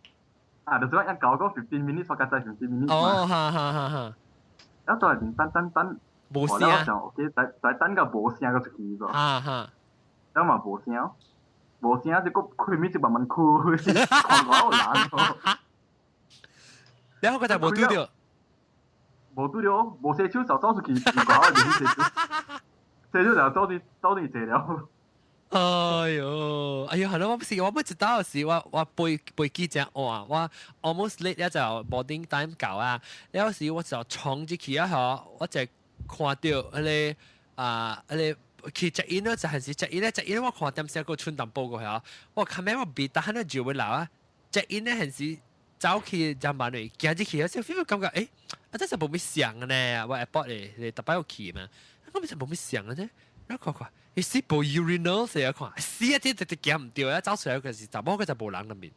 H: 啊，就是講搞個 fifteen minutes，我較在 fifteen minutes。
A: 哦，哈哈哈哈。
H: 然後在邊等等等。
A: 無聲。
H: 我想，OK，再再等個無聲個出去咗。
A: 啊哈。
H: 然後嘛無聲，無聲就閣開咪就慢慢開，看我有人。
A: 然後佢就無拄著。
H: 無拄著，無洗手就走出去，唔怪我就去洗手。洗手就走去走去坐了。
A: 哎喲，哎喲，係咯，我不是我不知道是我我飛飛機真晚，我 almost late 了就 boarding time 到啊，了時我就衝入去啊嗬，我就看到彼個啊彼個去 check in 咯，就係是 check in 咧，check in 我看點寫個春淡薄個嗬，我後尾我別得喺那就會留啊，check in 咧係是走去就慢嚟，行入去啊，就 feel 感覺誒，啊真係無咩像呢，我 airport 咧，你特擺有去嘛，我咪就無咩像嘅啫，然後看看。伊死無 urinal 成日看，死啊！這直直行毋對啊，走出來嗰時查某個就無人入面。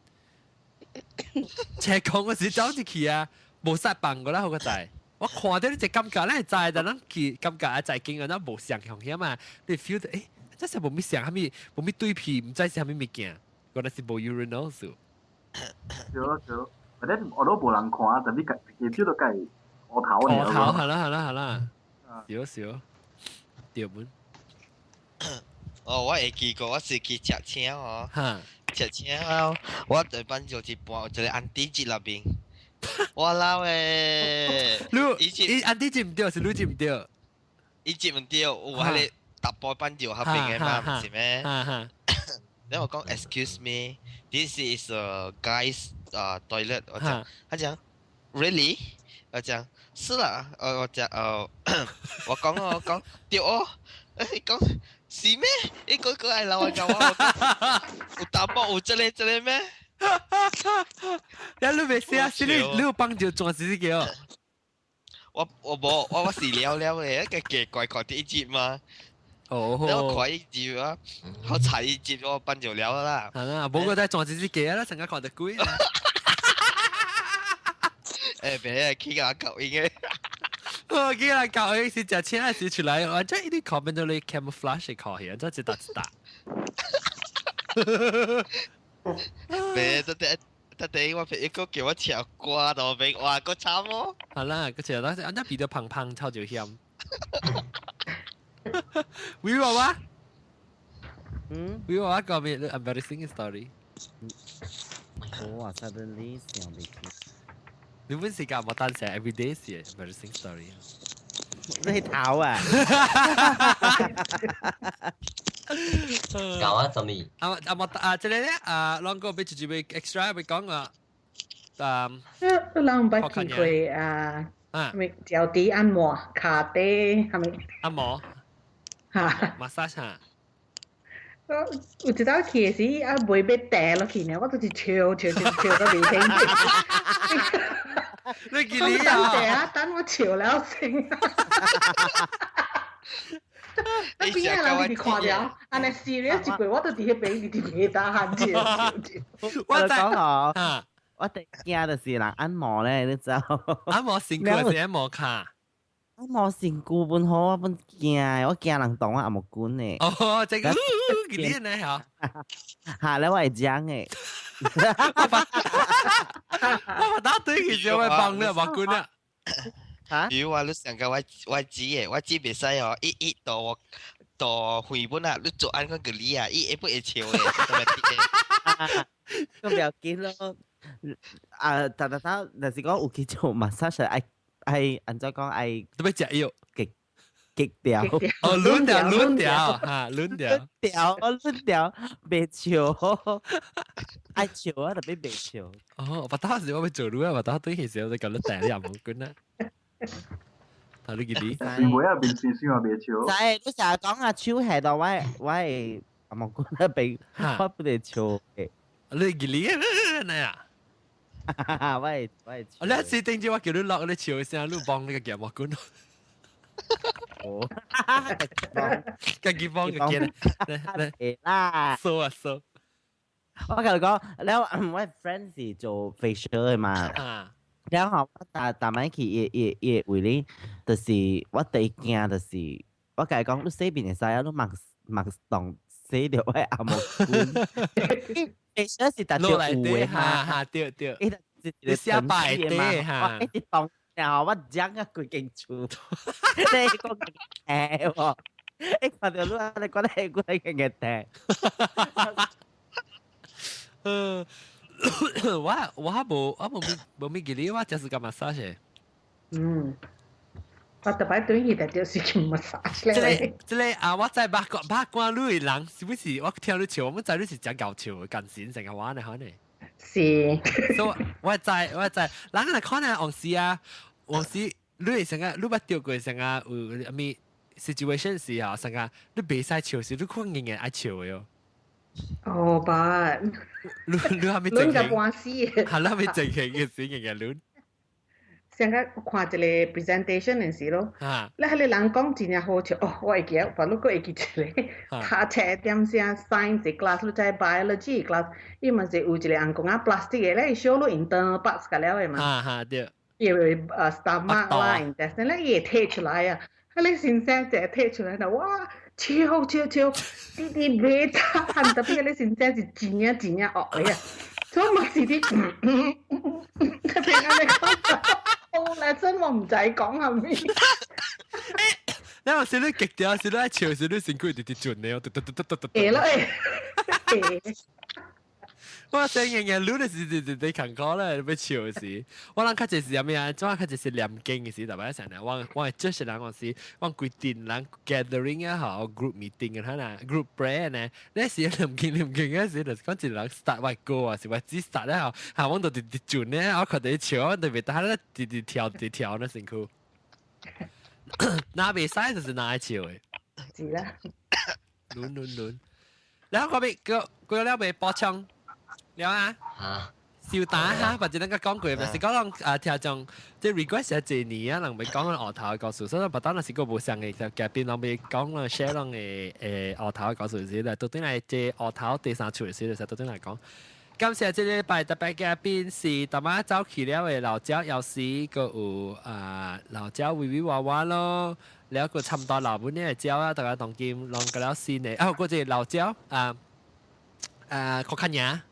A: 斜講嗰時走入去啊，無殺放過啦，好個在。我看到你這感覺，咱會知，但咱去感覺啊，在經啊，咱無相像遐嘛，你 feel 到誒，這是無咩像，啥物無咩對皮，毋知是啥物物件，原來是無 urinal 數。
H: 對咯對咯，或者我都無人看，特別個 feel 到計烏頭。
A: 烏頭，係啦係啦係啦，少少，對本。
C: 哦，我會記過，我是去食車哦，食車了，我就班就一半，有一個 auntie 坐內邊，我老誒，
A: 你伊 auntie 接毋對，是你接毋對？
C: 伊接毋對，有彼個查埔班就較邊的嘛，毋是咩？然後我講，excuse me，this is a guy's toilet，我講，他講，really？我講，是啦，我講，我講我講，對哦，伊講。是咩？伊個個愛鬧我講我，有淡薄有這個這個咩？
A: 你你未寫啊？是你你有幫助轉是這個？
C: 我我無我我是了了的，一個奇怪看第一集嘛。
A: 哦，
C: 我看一集啊，好踩一集我搬就了啦。
A: 係啦，無個在轉是這個啦，成個看得鬼。
C: 誒，別去甲我搞應嘅。
A: 我記得教佢是食錢時出來，我真係啲 comment 到你 camouflage 考起，真係一打一打。
C: 別，得得得得，我朋友叫我唱歌都別，哇，夠慘哦。
A: 好啦，個唱，但是那比較胖胖，超就險。威娃娃，
F: 嗯，
A: 威娃娃講咩 embarrassing story？
F: 我 suddenly 想不起。
A: 你本時間冇單寫 everyday 是 embarrassing story。
F: 你頭啊！
D: 搞啊，怎麼？
A: 啊啊冇啊，這個咧啊，啷個俾自己俾 extra 俾講啊？啊，
E: 你人捌去過啊？咩腳底按摩、跤底係咪？
A: 按摩。
E: 嚇。
A: massage 嚇。
E: 我有一道去的時，啊，袂欲跌落去呢，我就是笑笑笑笑到袂停。
A: 你記你啊？
E: 等啊，等我笑了先。那邊仔人直看著，按呢 serious 一過，我都佇彼邊直直袂打鼾笑。
A: 我
F: 講嗬，我第驚就是人按摩咧，你知
A: 按摩身軀還是按摩跤？
F: 按摩身軀本好，我本驚，我驚人動我按摩棍的。
A: 哦，這個幾年呢？嚇！
F: 嚇，你我會講的。
A: 我打對佢就會幫你按摩棍啊！
F: 嚇？
C: 比如話你上個我指的，我指袂使哦，一到我到回本啊，你做按個個理啊，伊會不會笑的？
F: 咁不要緊咯。啊，逐逐頭，若是講有去做 massage，愛愛按怎講愛？
A: 特別食藥，
F: 極極掉。
A: 哦，攆掉攆掉嚇，攆掉。
F: 掉，我攆掉，袂笑，愛笑啊，特別袂笑。
A: 哦，我當時我欲做攆啊，我當對其實我就咁樣掟你入毛管啦。睇你幾啲？
H: 唔會啊，面先先話袂笑。
F: 就係你成日講啊，手係到我我係毛管啊，被我不得笑嘅。
A: 你幾啲呢啊？
F: 我會
A: 你一次頂住我叫你落，你笑聲，你幫你個夾毛管。
F: 哦，
A: 家己幫個夾
F: 咧，啦，
A: 掃啊掃。
F: 我同你講，你我 friend 是做 facial 嘅嘛。然後我逐逐擺去伊伊伊位咧，就是我第一驚就是我共伊講，你洗面會使啊，你莫莫動洗著我的阿毛管。facial 是特
A: 落來
F: 有的
A: 哈哈對對。
F: 伊
A: 你寫擺的哈。
F: 我一直動，然後我講啊規間厝，你講誒喎，一看到你啊，你覺得係規間嘅聽。
A: 我無物記得，我就是個 massage。
E: 嗯，我特擺對伊就就是去 massage 咧。
A: 這個啊，我知八卦八卦你的人是不是？我聽你笑，我知你是真𠢕笑的，近時成個話呢，可能。
E: 是。
A: 所以我知我知，人若可能往時啊，往時你會成個，你捌著過成個有啥物 situation 時啊，成個你袂使笑時，你看硬硬愛笑的喲。
E: 哦，捌。
A: 你你係咪
E: 亂個半死？
A: 係啦，咪正經嘅事，硬硬亂。
E: 上個看一個 presentation 的時咯，你彼個人講真正好笑，哦，我會記得，但你閣會記一個，讀冊點聲 science class，你知 biology class，伊嘛是有一個紅公仔 plastic 的咧，伊小你用長 box 個了的嘛。
A: 哈哈對。
E: 伊會stomach 啦，intestine 咧，伊會摕出來啊，彼個先生就摕出來啦，哇！笑笑笑，弟弟袂慘，特別彼個先生是真正真正惡的啊，所以嘛是啲，特別按呢講。哦，來真我毋知講啥物。
A: 你有時你極掉，時你愛笑，時你身軀直直轉的哦，嘟嘟嘟嘟嘟嘟。
E: 會咯會。
A: 我成日日攆的是是是是艱苦咧，欲笑時。我人較濟是啥物啊？怎啊較濟是念經的時，特別成日我我會就是人講是，我規陣人 gathering 啊，吼 group meeting 啊，呐 group prayer 呢。那時念經念經嗰時，就是講一個人 start 我歌啊，是我只 start 咧吼，嚇我就直直轉咧，我看到笑，我特別打咧直直跳直跳那身軀。那袂使就是哪愛笑的。
E: 是啦。
A: 輪輪輪。然後嗰邊個過了未補充？了啊！笑打哈，或者咱個講過，就是講人啊聽眾即 request 一年啊，人欲講鱷頭的故事，所以別當若是個無相的，就嘉賓人欲講人 share 人的鱷頭的故事時，來倒轉來這鱷頭第三處的時，就倒轉來講。感謝這禮拜特別嘉賓是淡仔走去了的老鳥藥師，閣有啊老鳥維維娃娃咯，了閣差不多老本的鳥啊，大家當今攏個了新的，啊，閣一個老鳥啊啊，郭看牙。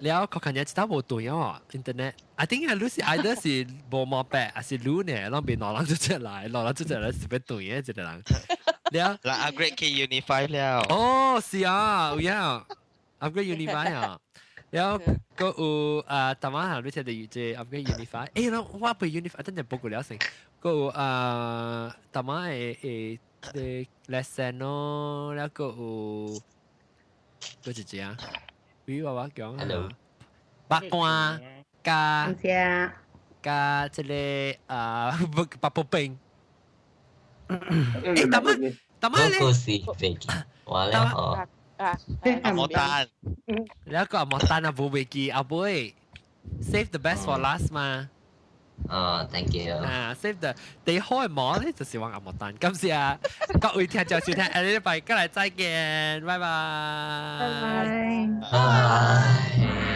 A: 了，確近有一頭無斷哦，internet。I think 啊，你是 either 是無毛病，還是你呢？攏變兩人出出來，兩人出出來是欲斷的一個人。了，
C: 人 upgrade 去 Unifi 了。
A: 哦，是啊，有影，upgrade Unifi 啊。了，閣有啊，台灣下你聽到這 upgrade Unifi？欸，我背 Unifi，等陣報過了先。閣有啊，台灣的的 lesson 咯，了閣有，閣一隻啊。比娃娃講
D: ，Hello，
A: 八卦加加這個啊，八寶冰。欸，大媽，大媽咧，
D: 嗰是飛機，完了哦。
C: 阿莫丹，
A: 你一個阿莫丹啊，無袂記阿妹，save the best for last 嘛。
D: 哦，thank you。
A: 啊，save the 第開幕咧就是玩阿莫丹。感謝啊，各位聽眾收聽，下禮拜過來再見，拜拜。
E: 拜
D: 拜。拜。